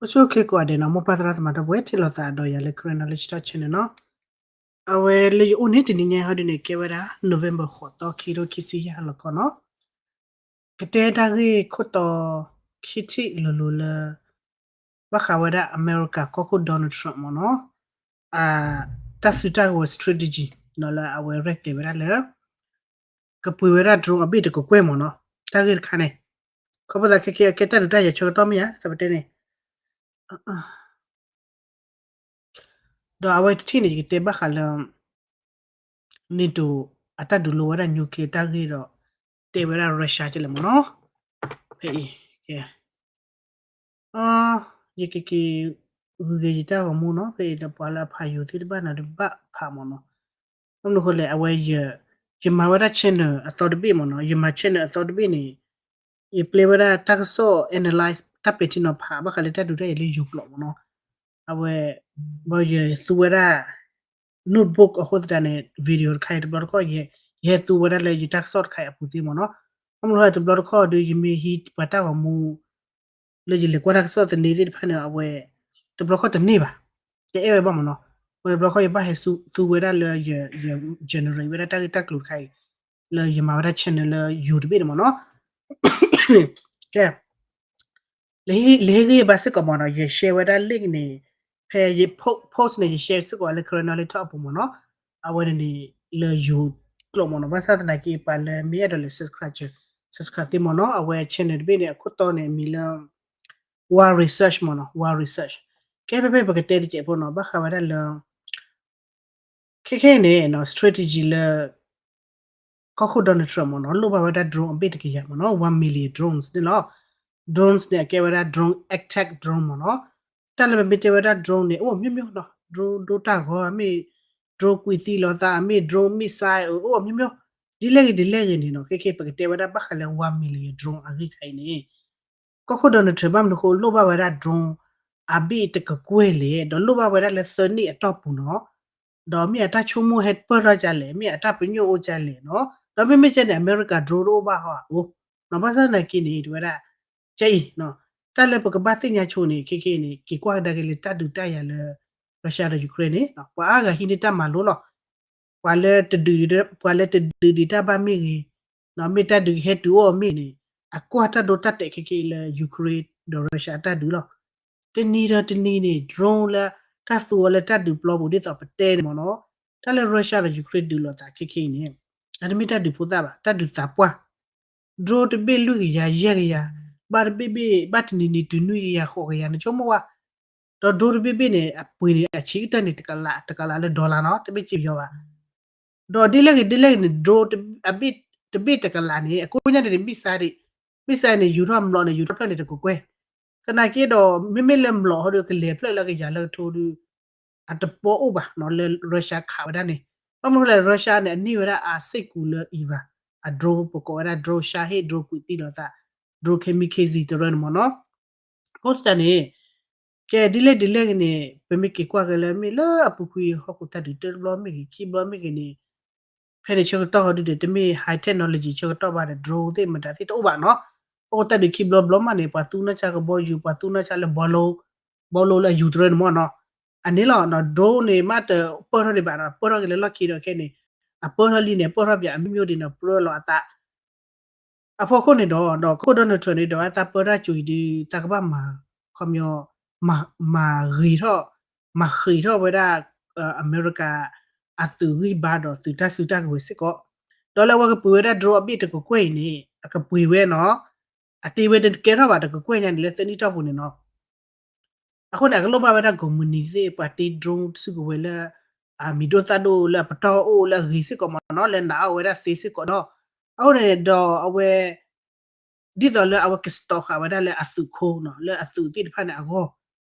အိၣ်ဆူၣ်အိၣ်ချ့ကိးဂၤဒဲးနီၤ, မိၢ်ပၢ်သရၣ်သမါဒီပုၢ်ဝဲၢ် ထံၣ်လိာ်သးဒီးယၤလၢ Karen Knowledge Talk Channel နီၤ. အဝဲလၢယအိၣ်န့ၣ်တနံၤညါဟီဒုန့ၣ် ကဲဝဲဒၣ် November ဃိးသီ ခံကထိခံဆံယဲၢ်လီၤခီနီၤ. ကတဲတၢ်ဂ့ၢ်ခိၣ်တီခံထံၣ်လိၤလိၤလၢ ဘၣ်ဃးဝဲဒၣ်အမဲရကၤကီၢ်ခိၣ် Donald Trump မ့ၢ်နီၤ, တၢ်စုတၢ်ကဝဲၤ strategy နီၤ လၢအဝဲရဲၣ်ကျဲၤဝဲဒၣ်လၢ ကပှ့ၤဝဲဒၣ် drone အဘ့ၣ်တကကွဲၢ်မ့ၢ်နီၤ, တၢ်ဂ့ၢ်တခါန့ၣ်, ခီဖျိသးခဲကဲအကဲတၢ်ဒုးတၢ်ယၤဆၢကတီၢ်မ့ၢ်ဧါ သးပတဲန့ၣ် ဒီးအဝဲတထံၣ်န့ၣ် ယကတဲဘၣ်ဃးလၢ NATO အတၢ်ဒုးလိဝဲဒၣ် nuclear တၢ်ဂ့ၢ်ဒီး တဲဝဲဒၣ် Russia ကလဲၣ်မ့ၢ်နီၤ, ဖဲအံၤ ကဲ ယကက့ၤဂုၤက့ၤယတၢ်ဂီၤမူနီၤ, ဖဲအံၤဒီးပှၤလၢအဖးယိၤသ့ၣ်တဖၣ်န့ၣ် တဘၣ်ဖးမ့ၢ်နီၤ, ဘၣ်မနုၤအဃိလဲၣ် အဝဲ ယမၤဝဲဒၣ် channel အသီတဘ့ၣ်မ့ၢ်နီၤ, ယမၤ channel အသီတဘ့ၣ်န့ၣ် ယပျဲဝဲဒၣ်တၢ်ကစီၣ် analyze တၢ်ပဲာ်ထံနီၤဖး ဘၣ်ဃးလၢတၢ်ဒုးတၢ်ယၤလၢယိၤကျိာ်မ့ၢ်နီၤ, အဝဲ ဘီယသူဝဲဒၣ် notebook အဃိသတးန့ၣ် video တခါအံၤတဘျီတခီၣ် ယဟဲသူဝဲဒၣ်လၢယတၢ်ကစီၣ်တခါအံၤအပူၤသ့မ့ၢ်နီၤ, ဘၣ်မနုၤအဃိတဘျီတခီၣ်ဒီး ယမ့ၢ်ဟံးပှၤတၢ်ဂီၤမူ လၢယလဲၤကွၢ်တၢ်ကစီၣ်သန့သ့ၣ်တဖၣ်န့ၣ် အဝဲ တဘျီတခီၣ်တန့ၢ်ဘၣ်, တအဲၣ်ဝဲဘၣ်မ့ၢ်နီၤ, အဃိတဘျီတခီၣ်ယဘၣ်ဟဲသူဝဲဒၣ်လၢယ generate ဝဲဒၣ်တၢ်ဂ့ၢ်တၢ်ကျိၤတခါအံၤ လၢယမၤဝဲဒၣ် channel လၢယိၤတဘ့ၣ်န့ၣ်မ့ၢ်နီၤ, ကဲ လၢဟ့ၣ်ဂံၢ်ဟ့ၣ်ဘါစ့ၢ်ကီးမ့ၢ်နီၤ, ယ share ဝဲဒၣ် link န့ၣ် ဖဲယ post န့ၣ် ယ share စ့ၢ်ကီးလၢ Karen Knowledge Talk အပူၤမ့ၢ်နီၤ, အဝဲန့ၣ်န့ၣ် လၢယိၤကျိာ်မ့ၢ်နီၤ, ဘၣ်ဆၣ်သနာ်က့ ပှၤလၢမ့ၢ်အဲၣ်ဒိးလဲၤ subscribe subscribe သ့မ့ၢ်နီၤ, အဝဲ channel တဘ့ၣ်န့ၣ် အခိၣ်တီန့ၣ် အမံၤလၢ War Research မ့ၢ်နီၤ, War Research, ကဲဖဲဖဲပကတဲတစဲးဖိနီၤ, ဘၣ်ဃးဝဲဒၣ်လၢ ခဲခဲအံၤန့ၣ် strategy လၢ ကီၢ်ခိၣ် Donald Trump မ့ၢ်နီၤ လိၣ်ဘၣ်ဝဲဒၣ် drone အဘ့ၣ်တကယၤမ့ၢ်နီၤ, one million drones န့ၣ်လီၤ. Drones န့ၣ် အကဲဝဲဒၣ် drone attack drone မ့ၢ်နီၤ, တၢ်လၢပမ့ၢ်တဲဝဲဒၣ် drone န့ၣ် အိၣ်မျိုးမျိုးနီၤ, drone ဒိတၢ်ဂီၤ အမ့ၢ် drone ကွံာ်သံလိာ်သး အမ့ၢ် drone missile အိၣ် မျိုးမျိုး, ဒ်လဲၣ်ဂ့ၤဒ်လဲၣ်ဂ့ၤန့ၣ်နီၤ, ခဲခဲ ပကတဲဝဲဒၣ်ဘၣ်ဃးလၢ one million drone အဂ့ၢ်ခါအံၤန့ၣ် ကီၢ်ခိၣ် Donald Trump ဘၣ်မနုၤအဃိ လိၣ်ဘၣ်ဝဲဒၣ် drone အဘ့ၣ်တကကွဲၢ်လဲၣ်, ဒီးလိၣ်ဘၣ်ဝဲဒၣ်လၢသၢနံၣ်အတီၢ်ပူၤနီၤ, ဒီးမ့ၢ်အတၢ်ဆိကမိၣ်ဟဲပၢၢ်ထီၣ်ကလဲၣ်, မ့ၢ်အတၢ်ပညိၣ်အိၣ်ကလဲၣ်နီၤ, ဒီးမ့မ့ၢ်ကဲန့ၣ် အမဲရကၤ drone တအိၣ်ဘၣ်ဟီအအိၣ်နီၤ, ဘၣ်ဆၣ်သနာ်က့န့ၣ် တဝဲဒၣ် ကဲအံၤ တၢ်လၢပကဘၣ်သ့ၣ်ညါဆိန့ၣ် ခဲခဲအံၤန့ၣ် က့ၤကွၢ်ကဒါက့ၤလၢတၢ်ဒုးတၢ်ယၤလၢ Russia ဒီး Ukraine န့ၣ် ပှၤအါဂၤဟံးန့ၢ်တၢ်မၤလိလီၤ. ပှၤလၢတဒုး ပှၤလၢတဒုးဒံးတၢ်ဘၣ်မ့ၢ်ဂ့ၤ, မ့ၢ်တၢ်ဒုးကဟဲတုၤအိၣ်မ့ၢ်ဂ့ၤန့ၣ် အကွၢ်တၢ်ဒိတၢ်တဲာ်ခဲခဲအံၤလၢ Ukraine ဒီး Russia အတၢ်ဒုးလီၤ. တနံၤဒီးတနံၤန့ၣ် drone လၢတၢ်သူအီၤလၢတၢ်ဒုးပျီပူၤဒ်သိးပတဲန့ၣ်မ့ၢ်နီၤ, တၢ်လၢ Russia ဒီး Ukraine ဒုးလိာ်သးခဲခဲအံၤန့ၣ် အတမ့ၢ်တၢ်ဒုးဖိသၣ်ဘၣ်, တၢ်ဒုးသးပှၢ် drone တဘ့ၣ်လွံၢ်ကယၤ ယဲၢ်ကယၤ, ဘၣ်တဘ့ၣ်ဘ့ၣ် ဘၣ်တနံၤနံၤတုၤနွံကယၤ ဃိးကယၤ နဆိကမိၣ်ဝဲ, ဒီး drone တဘ့ၣ်ဘ့ၣ်န့ၣ် အပှ့ၤန့ၣ် အဆံးကတၢၢ်န့ၣ် တကလး တကလးလၢ dollar နီၤ, တဘ့ၣ်စ့ပယီၤဘၣ်. ဒီးဒ်လဲၣ်ဂ့ၤဒ်လဲၣ်ဂ့ၤန့ၣ် drone အဘ့ၣ်တဘ့ၣ်တကလးန့ၣ် အကိးညါန့ၣ် missile ဒံး, missile န့ၣ် ယူၤထီၣ်မျိာ်န့ၣ် ယူၤထီၣ်ဖျၢၣ်န့ၣ်တကကွဲၢ်, သနာ်က့ဒီး မ့မ့ၢ်လၢမျိာ်ဟီဒီး ကလဲၤဖျၢၣ်လၢကယၤလၢကထိဒီး အတပီအိၣ်ဘၣ်နီၤ, လၢ Russia ခးဝဲဒၣ်န့ၣ်, ဘၣ်မနုၤလဲၣ် Russia န့ၣ် အန့ၢ်ဝဲဒၣ်အစ့ၢ်ကီးလၢ Iran အ drone ပကိးဝဲဒၣ် drone Shahed, drone ကွံာ်သံလိာ်သး, drone kamikaze တရၢန့ၣ်မ့ၢ်နီၤ. အဃိသတးန့ၣ် ကဲဒ်လဲၣ်ဒ်လဲၣ်ဂ့ၤန့ၣ် ပမ့ၢ်က့ၤကွၢ်က့ၤလၢမ့ၢ်လၢအပူၤကွံာ်ဟီၣ်ခိၣ်တၢ်ဒုးတဘျီမ့ၢ်ဂ့ၤ ခံဘျီမ့ၢ်ဂ့ၤန့ၣ် ဖဲန့ၣ်ဆၢကတီၢ်ဟီဒုဒီး တမ့ၢ် high technology ဆၢကတီၢ်ဘၣ်ဒီး drone သ့ၣ်မတၤသ့ၣ်တအိၣ်ဘၣ်နီၤ. ဟီၣ်ခိၣ်တၢ်ဒုးခံဘျီဘျီမးန့ၣ် ပှၤသူနီၢ်ဆါကဘီယူၤ ပှၤသူနီၢ်ဆါလၢဘီလိ ဘီလိလၢအယူၤတရၢန့ၣ်မ့ၢ်နီၤ. အန့ၣ်လီၤ drone န့ၣ် မ့ၢ်တပၢၢ်ထီၣ်ဒံးဘၣ်နီၤ, ပၢၢ်ထီၣ်က့ၤလၢလီၢ်ခံဒီးခဲန့ၣ် အပၢၢ်ထီၣ်လံန့ၣ် ပၢၢ်ထီၣ်ပၠးအမ့ၢ်မ့ၢ်ဒ်န့ၣ် ပၢၢ်လီၤအသး အဖီခိၣ်န့ၣ်ဒီး ဒီးကီၢ်ခိၣ် Donald Trump န့ၣ်ဒီး အသးပၢတၢ်ကၠိအံၤဒုး သးကဘၣ်မၤ ခီပညီ မၤဂ့ၤထီၣ် မၤဃ့ၤထီၣ်ဝဲဒၣ် အမဲရကၤ အသုးဂံၢ်ဘါဒီးသုးတၢ်စုတၢ်ကဝဲၤစ့ၢ်ကီး, ဒီးလၢအဝဲကပှ့ၤဝဲဒၣ် drone အဘ့ၣ်တကကွဲၢ်အံၤန့ၣ် အကပှ့ၤဝဲနီၤ, အတ့ဝဲတကဲထီၣ်ဘၣ်တကကွဲၢ်ညါန့ၣ် လၢသၢနံၣ်တီၢ်ပူၤန့ၣ်နီၤ. အဃိန့ၣ် အကလိၣ်ဘၣ်ဝဲဒၣ် ကုမ္ပဏီသ့ၣ် ပှၤတ့ drone စုကဝဲၤလၢ အမံၤဒိၣ်သၣ်ဒိၣ်လၢအပတီၢ်အိၣ်လၢအဂ့ၤစ့ၢ်ကီးမ့ၢ်နီၤ, လၢနာ်အီၣ်ဝဲဒၣ်သ့စ့ၢ်ကီးနီၤ. အဃိန့ၣ်ဒီးအဝဲ ဒ်သိးလၢအဝဲကစတီးဃာ်ဝဲဒၣ်လၢအသုးခိၣ်နီၤ, လၢအသုးသ့ၣ်တဖၣ်န့ၣ်အဂီၢ်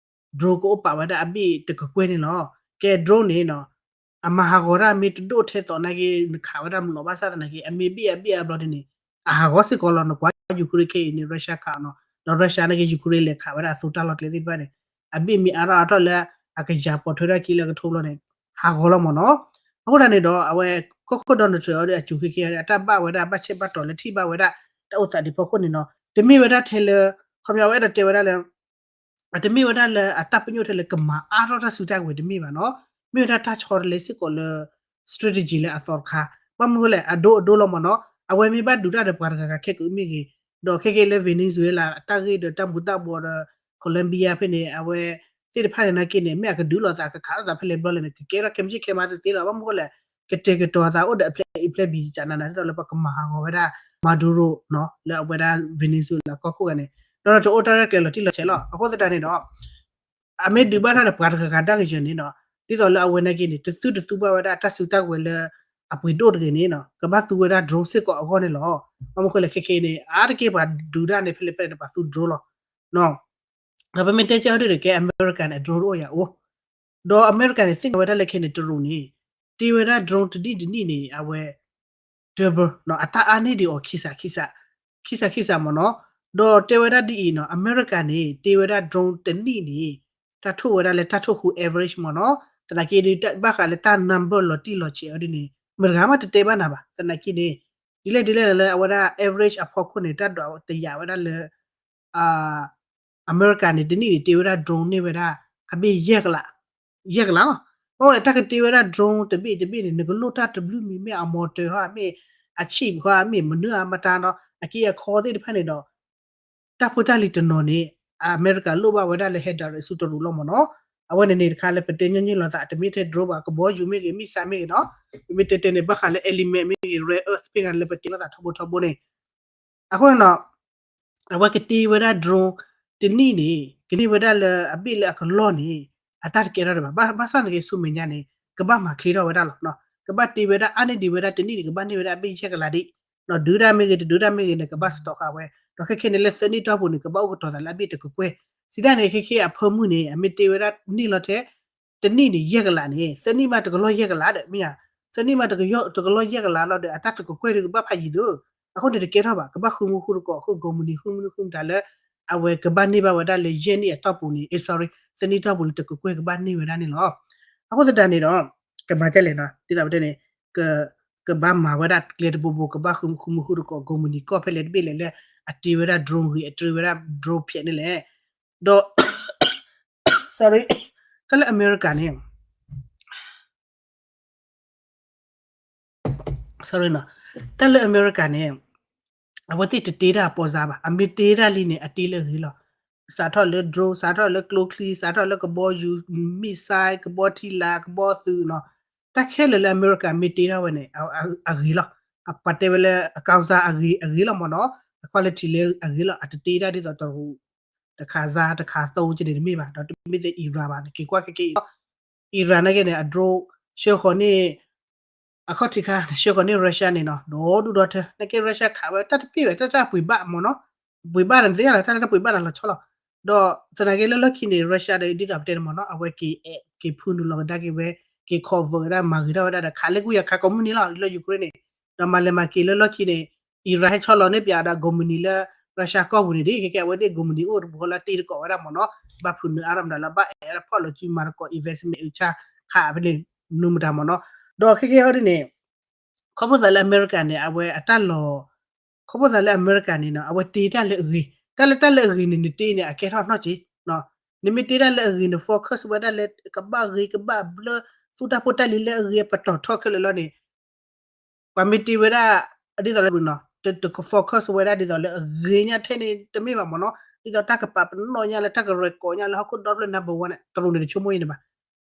drone ကအိၣ်ပာ်ဝဲဒၣ်အဘ့ၣ်တကကွဲၢ်န့ၣ်လီၤ. ကဲ drone န့ၣ်နီၤ အမၤဟးဂီၤတၢ်မ့ၢ်တဒိၣ်ထဲသိးနာ်က့ နခးဝဲဒၣ်မျိာ်ဘၣ်ဆၣ်သနာ်က့ အမ့ၢ်ဘ့ၣ်အဘ့ၣ်အဘျီဒ်န့ၣ် အဟးဂီၤစ့ၢ်ကီးလီၤ. နကွၢ် Ukraine ခဲအံၤန့ၣ် Russia ခးအီၤနီၤ, ဒီး Russia နာ်က့ Ukraine လဲၤခးဝဲဒၣ်အသိတၢ်လီၢ်ကျဲသ့ၣ်တဖၣ်န့ၣ် အဘ့ၣ်မ့ၢ်အါထီၣ်အါထီၣ်လၢအကယၤပိာ်ထွဲထီၣ်ခံလၢကထိဘျီန့ၣ် ဟးဂီၤလီၤမ့ၢ်နီၤ. အဃိသတးန့ၣ်ဒီး အဝဲ ကီၢ်ခိၣ် Donald Trump အီၤဒီး အစူၤခဲကဲအီၤဒီး အတၢ်ဘၣ်ဝဲဒၣ် ဘၣ်ဆဲးဘၣ်တီၤလၢထံၣ်ဘၣ်ဝဲဒၣ် တၢ်အိၣ်သးဒ်ဖီခိၣ်န့ၣ်နီၤ, တမ့ၢ်ဝဲဒၣ်ထဲလၢ ခီပညီ အဝဲအဲၣ်ဒိးတဲဝဲဒၣ်လၢ အတမ့ၢ်ဝဲဒၣ်လၢအတၢ်ပညိၣ်ထဲလၢကမၤအါထီၣ်တၢ်စုတၢ်ကဝဲၤတမ့ၢ်ဘၣ်နီၤ, မ့ၢ်ဝဲဒၣ်တၢ်ဆီတလဲစ့ၢ်ကီးလၢ strategy လၢအသီတခါ, ဘၣ်မနုၤဃိလဲၣ် အဒိအဒိလီၤမ့ၢ်နီၤ, အဝဲမ့ၢ်ဘၣ်ဒုးတၢ်ဒီးပှၤတဂၤဂၤခဲကအုၣ်မ့ၢ်ဂ့ၤ, ဒီးခဲက့လၢ Venezuela အတၢ်ဂ့ၢ်ဒီးတၢ်မူၤတၢ်ဘှီးဒီး Colombia ဖဲန့ၣ် အဝဲသ့ၣ်တဖၣ်န့ၣ်နာ်က့န့ၣ် မ့ၢ်အကဒုးလိာ်သးကခးလိာ်သးဖဲလဲၣ်ဘျီလဲၣ်န့ၣ် ကကဲထီၣ်ခဲမုၢ်ဆ့ၣ်ခဲမုၢ်သ့သ့လီၤ, ဘၣ်မနုၤဃိလဲၣ် ကတဲာ်ကတီၤသးအိၣ်ဒီးအဖျဲၣ်အံၤဖျဲၣ်ဘံၤကနၤနၤ ဒ်သိးလၢပကမၤဟးဂီၤဝဲဒၣ် Maduro နီၤ လၢအဝဲဒၣ် Venezuela ကီၢ်ခိၣ်ဂၤန့ၣ်, ဒီးတအိၣ်တၢ်ရဲၣ်ကျဲၤလီၤတံၢ်လီၤဆဲးလီၤ, အဃိသတးန့ၣ်ဒီး အမ့ၢ်ဒုးဘၣ်တၢ်ဒီးပှၤတဂၤဂၤဒၣ်ကယၢၤန့ၣ်နီၤ, ဒ်သိးလၢအဝဲနာ်က့န့ၣ် တသူတသူဘၣ်ဝဲဒၣ်တၢ်စုတၢ်ကဝဲၤလၢအပှ့ၤဒိၣ်တဂ့ၤန့ၣ်နီၤ, ကဘၣ်သူဝဲဒၣ် drone စ့ၢ်ကီးအဂီၢ်န့ၣ်လီၤ. ဘၣ်မနုၤဃိလဲၣ် ခဲခဲအံၤန့ၣ် အါတက့ၢ်ပှၤဒုးတၢ်န့ၣ် ဖဲလဲၣ်ဖဲလဲၣ်န့ၣ် ပှၤသူ drone လီၤ. ဒီးပမ့ၢ်တဲကဲအီၤဒ်န့ၣ် ကဲအမဲရကၤန့ၣ် drone တအိၣ်ယၤအိၣ်, ဒီးအမဲရကၤန့ၣ် သ့ၣ်ညါဝဲဒၣ်လၢခဲန့ၣ် တရူးန့ၣ် တ့ဝဲဒၣ် drone တနံၣ်တနံၣ်န့ၣ် အဝဲ double နီၤ, အတၢ်အါန့ၢ်ဒံးအီၤ ခံစး ခံစး ခံစး ခံစးမ့ၢ်နီၤ, ဒီးတဲဝဲဒၣ်ဒ်အံၤနီၤ, အမဲရကၤန့ၣ် တ့ဝဲဒၣ် drone တနံၣ်န့ၣ် တၢ်ထိၣ်ဝဲဒၣ်လၢတၢ်ထိၣ်ဃူ average မ့ၢ်နီၤ, သနာ်က့ဒီး ဘၣ်ဃးလၢတၢ် number လီၤတံၢ်လီၤဆဲးအီၤဒ်န့ၣ် မတၤဂၤမးတတဲဘၣ်နၤဘၣ်, သနာ်က့န့ၣ် ဒ်လဲၣ်ဒ်လဲၣ်လၢ အဝဲဒၣ် average အဖီခိၣ်န့ၣ် တၢ်ဒွးတယာ်ဝဲဒၣ်လၢ အမဲရကၤန့ၣ် တနံၣ်န့ၣ် တ့ဝဲဒၣ် drone န့ၢ်ဝဲဒၣ် အဘ့ၣ်ယဲၢ်ကလး, ယဲၢ်ကလးလီၤ. အဝဲတၢ်ကတ့ဝဲဒၣ် drone တဘ့ၣ်တဘ့ၣ်န့ၣ် နကလိၣ်တၢ်တဘျုးမံၤ မ့ၢ်အ mortar ဟီ မ့ၢ်အ chip ဟီ မ့ၢ်မနုၤအမတၤနီၤ အက့အခီသ့ၣ်တဖၣ်န့ၣ်ဒီး တၢ်ဖိတၢ်လံၤတနီၤန့ၣ် အမဲရကၤလိၣ်ဘၣ်ဝဲဒၣ်လၢဟဲ direct ဆူတရူးလီၤမ့ၢ်နီၤ. အဝဲန့ၣ်န့ၣ်တခါလၢပတဲညီနုၢ်လိာ်သး တမ့ၢ်ထဲ drone ဘၣ် ကဘီယူၤမ့ၢ်ဂ့ၤ missile မ့ၢ်ဂ့ၤနီၤ, ပမ့ၢ်တဲတဲန့ၣ် ဘၣ်ဃးလၢ element မ့ၢ်ဂ့ၤ rare earth မ့ၢ်ဂ့ၤလၢပတဲလိာ်သးထီဘိထီဘိန့ၣ် အဃိန့ၣ်ဒီး အဝဲကတ့ဝဲဒၣ် drone တနံၣ်န့ၣ် ကန့ၢ်ဝဲဒၣ်လၢအဘ့ၣ်လၢအကလီၢ်န့ၣ် အတၢ်တကဲထီၣ်ဒံးဘၣ်. ဘၣ်ဆၣ်သနာ်က့ဆူမဲာ်ညါန့ၣ် ကဘၣ်မၤချ့ထီၣ်ဝဲဒၣ်လီၤ. ကဘၣ်တ့ဝဲဒၣ်အါန့ၢ်ဒံးဝဲဒၣ်တနံၣ်န့ၣ် ကဘၣ်န့ၢ်ဝဲဒၣ်အဘ့ၣ်ယဲၢ်ကလးဒံး, ဒုးတၢ်မ့ၢ်ဂ့ၤ တဒုးတၢ်မ့ၢ်ဂ့ၤန့ၣ် ကဘၣ်စတီၣ်ဃာ်ဝဲ, ဒီးခဲခဲန့ၣ်လၢသၢနံၣ်တီၢ်ပူၤန့ၣ် ကဘၣ်အိၣ်ကတီၤသးလၢအဘ့ၣ်တကကွဲၢ်, စံးတၢ်န့ၣ် ခဲခဲအဖၢမုၢ်န့ၣ် အမ့ၢ်တ့ဝဲဒၣ်န့ၢ်လီၤထဲ တနံၣ်န့ၣ် ယဲၢ်ကလးန့ၣ် သၢနံၣ်မးတကလီၢ်ယဲၢ်ကလးဒီး မ့ၢ်ဧါ, သၢနံၣ်မးတကလီၢ်ယဲၢ်ကလးလီၤဒီး အတၢ်တကကွဲၢ်ဒုးကဘၣ်ဖးယံၤသၢ, အဃိန့ၣ်တကဲထီၣ်ဘၣ် ကဘၣ်ဃုမူဃုတကိး အဃိ ကိးမုၢ်နံၤ ဃုမနုၤဃုမတၤလၢ အဝဲကဘၣ်န့ၢ်ဘၣ်ဝဲဒၣ်လၢယဲၢ်နံၣ်အတီၢ်ပူၤန့ၣ် sorry သၢနံၣ်တီၢ်ပူၤလၢတကကွဲၢ်ကဘၣ်န့ၢ်ဝဲဒၣ်န့ၣ်လီၤ. အဃိသတးန့ၣ်ဒီး ကမၤဒ်လဲၣ်နီၤ ဒ်သိးပတဲန့ၣ် ကဘၣ်မၤဝဲဒၣ်ကျဲတဘိဘိ ကဘၣ်ဃုမူဃုတကိး ကိးမုၢ်နံၤကီၢ်ဖဲလဲၣ်တဘ့ၣ်လဲၣ်လၢ အတ့ဝဲဒၣ် drone ဂ့ၤ အတ့ဝဲဒၣ် drone ဖျဲးန့ၣ်လဲၣ်, ဒီး sorry တၢ်လၢအမဲရကၤန့ၣ် sorry နီၤ, တၢ်လၢအမဲရကၤန့ၣ် အဝဲသ့ၣ်တတ့တၢ်အပီစါဘၣ်, အမ့ၢ်တ့တၢ်လံန့ၣ် အတ့လၢအဂ့ၤလီၤ. စးထီၣ်လၢ drone စးထီၣ်လၢကျိချံ စးထီၣ်လၢကဘီယူၤ missile ကဘီထံလာ် ကဘီသုးနီၤ, တၢ်ခဲလၢာ်လၢအမဲရကၤမ့ၢ်တ့ထီၣ်ဝဲန့ၣ် အဂ့ၤလီၤ. ပှၤတဲဝဲလၢအကီၢ်စါအဂ့ၤ အဂ့ၤလီၤမ့ၢ်နီၤ, အ quality လၢအဂ့ၤလီၤ. အတတ့တၢ်ဒ်သိးတရူး တခါစါတခါသီကန့ၣ်တမ့ၢ်ဘၣ်, ဒီးတမ့ၢ်သ့ Iran ဘၣ်န့ၣ် က့ၤကွၢ်ခဲက့အံၤလီၤ. Iran နာ်က့န့ၣ် အ drone ဆှၢဃီၤန့ၣ် အခီၣ်ထံးခါ ဆှၢဃီၤန့ၢ် Russia န့ၣ်နီၤ ဒီဒူၣ်ဒီထၢ နာ်က့ Russia ခးဝဲတၢ်တပ့ၢ်ဝဲ တၢ်တၢ်ပှ့ၤဘၣ်မ့ၢ်နီၤ, ပှ့ၤဘၣ်န့ၣ်သ့ၣ်ညါလီၤ တၢ်တၢ်ပှ့ၤဘၣ်န့ၣ်လီၤဆီလီၤ. ဒီးသနာ်က့လၢလီၢ်ခံန့ၣ် Russia ဒီးဒ်သိးပတဲန့ၣ်မ့ၢ်နီၤ အဝဲက့ၤအဲၣ်က့ၤဖုနုာ်လီၤကဒါက့ၤဝဲ က့ၤ cover ဝဲဒၣ် မၤဂ့ၤထီၣ်ဝဲဒၣ်ဒီး ခးလၢကူယၤခးကိးမုၢ်နံၤလီၤ လၢ Ukraine န့ၣ်, ဒီးမၤလဲၤမၤက့ၤလၢလီၢ်ခံန့ၣ် Iran ဟဲဆီလီၤန့ၢ်ပၠးဒီး ကိးမုၢ်နံၤလၢ Russia ကီၢ်ပူၤန့ၣ်ဒ် ခဲကဲအဝဲသ့ၣ်ကိးမုၢ်နံၤအိၣ်တပူၤဃီလၢ တ့တကိးဝဲဒၣ်မ့ၢ်နီၤ, ဘၣ်ဖုးနုာ်အါထီၣ်မတၤလၢ ဘၣ်အဲၣ်ဒၣ်ဖီၣ်လိာ်စုမၤတကိး investment အုၣ်ဆၣ်ခးဖဲန့ၣ် နုာ်မတၤမ့ၢ်နီၤ. ဒီးခဲကဲဟီဒ်န့ၣ် ခီဖျိသးလၢအမဲရကၤန့ၣ် အဝဲအတၢ်လီၤ ခီဖျိသးလၢအမဲရကၤန့ၣ်နီၤ အဝဲတ့တၢ်လၢအဂ့ၤ, တၢ်လၢတၢ်လၢအဂ့ၤန့ၣ် နတ့န့ၣ် အကဲထီၣ်နီၢ်က့, နမ့ၢ်တ့တၢ်လၢအဂ့ၤ န focus ဝဲဒၣ်လၢ ကဘၣ်ဂ့ၤကဘၣ်ဘျၢ သူၣ်တၢ်ဖိတၢ်လံၤလၢအဂ့ၤ ပတီၢ်ထီခဲလၢာ်လီၤန့ၣ် ပှၤမ့ၢ်တ့ဝဲဒၣ် ဒ်သိးလၢနီၤ တက focus ဝဲဒၣ်ဒ်သိးလၢအဂ့ၤညါထဲန့ၣ် တမ့ၢ်ဘၣ်မ့ၢ်နီၤ, ဒ်သိးတၢ်ကပာ်ပနီၣ်ညါလၢ တၢ်ကရဲၣ်ကီၢ်ညါလၢဟီၣ်ခိၣ်ဒီဖျၢၣ် number one န့ၣ် တရူးန့ၣ်တဆိကမိၣ်အံၤန့ၣ်ဘၣ်,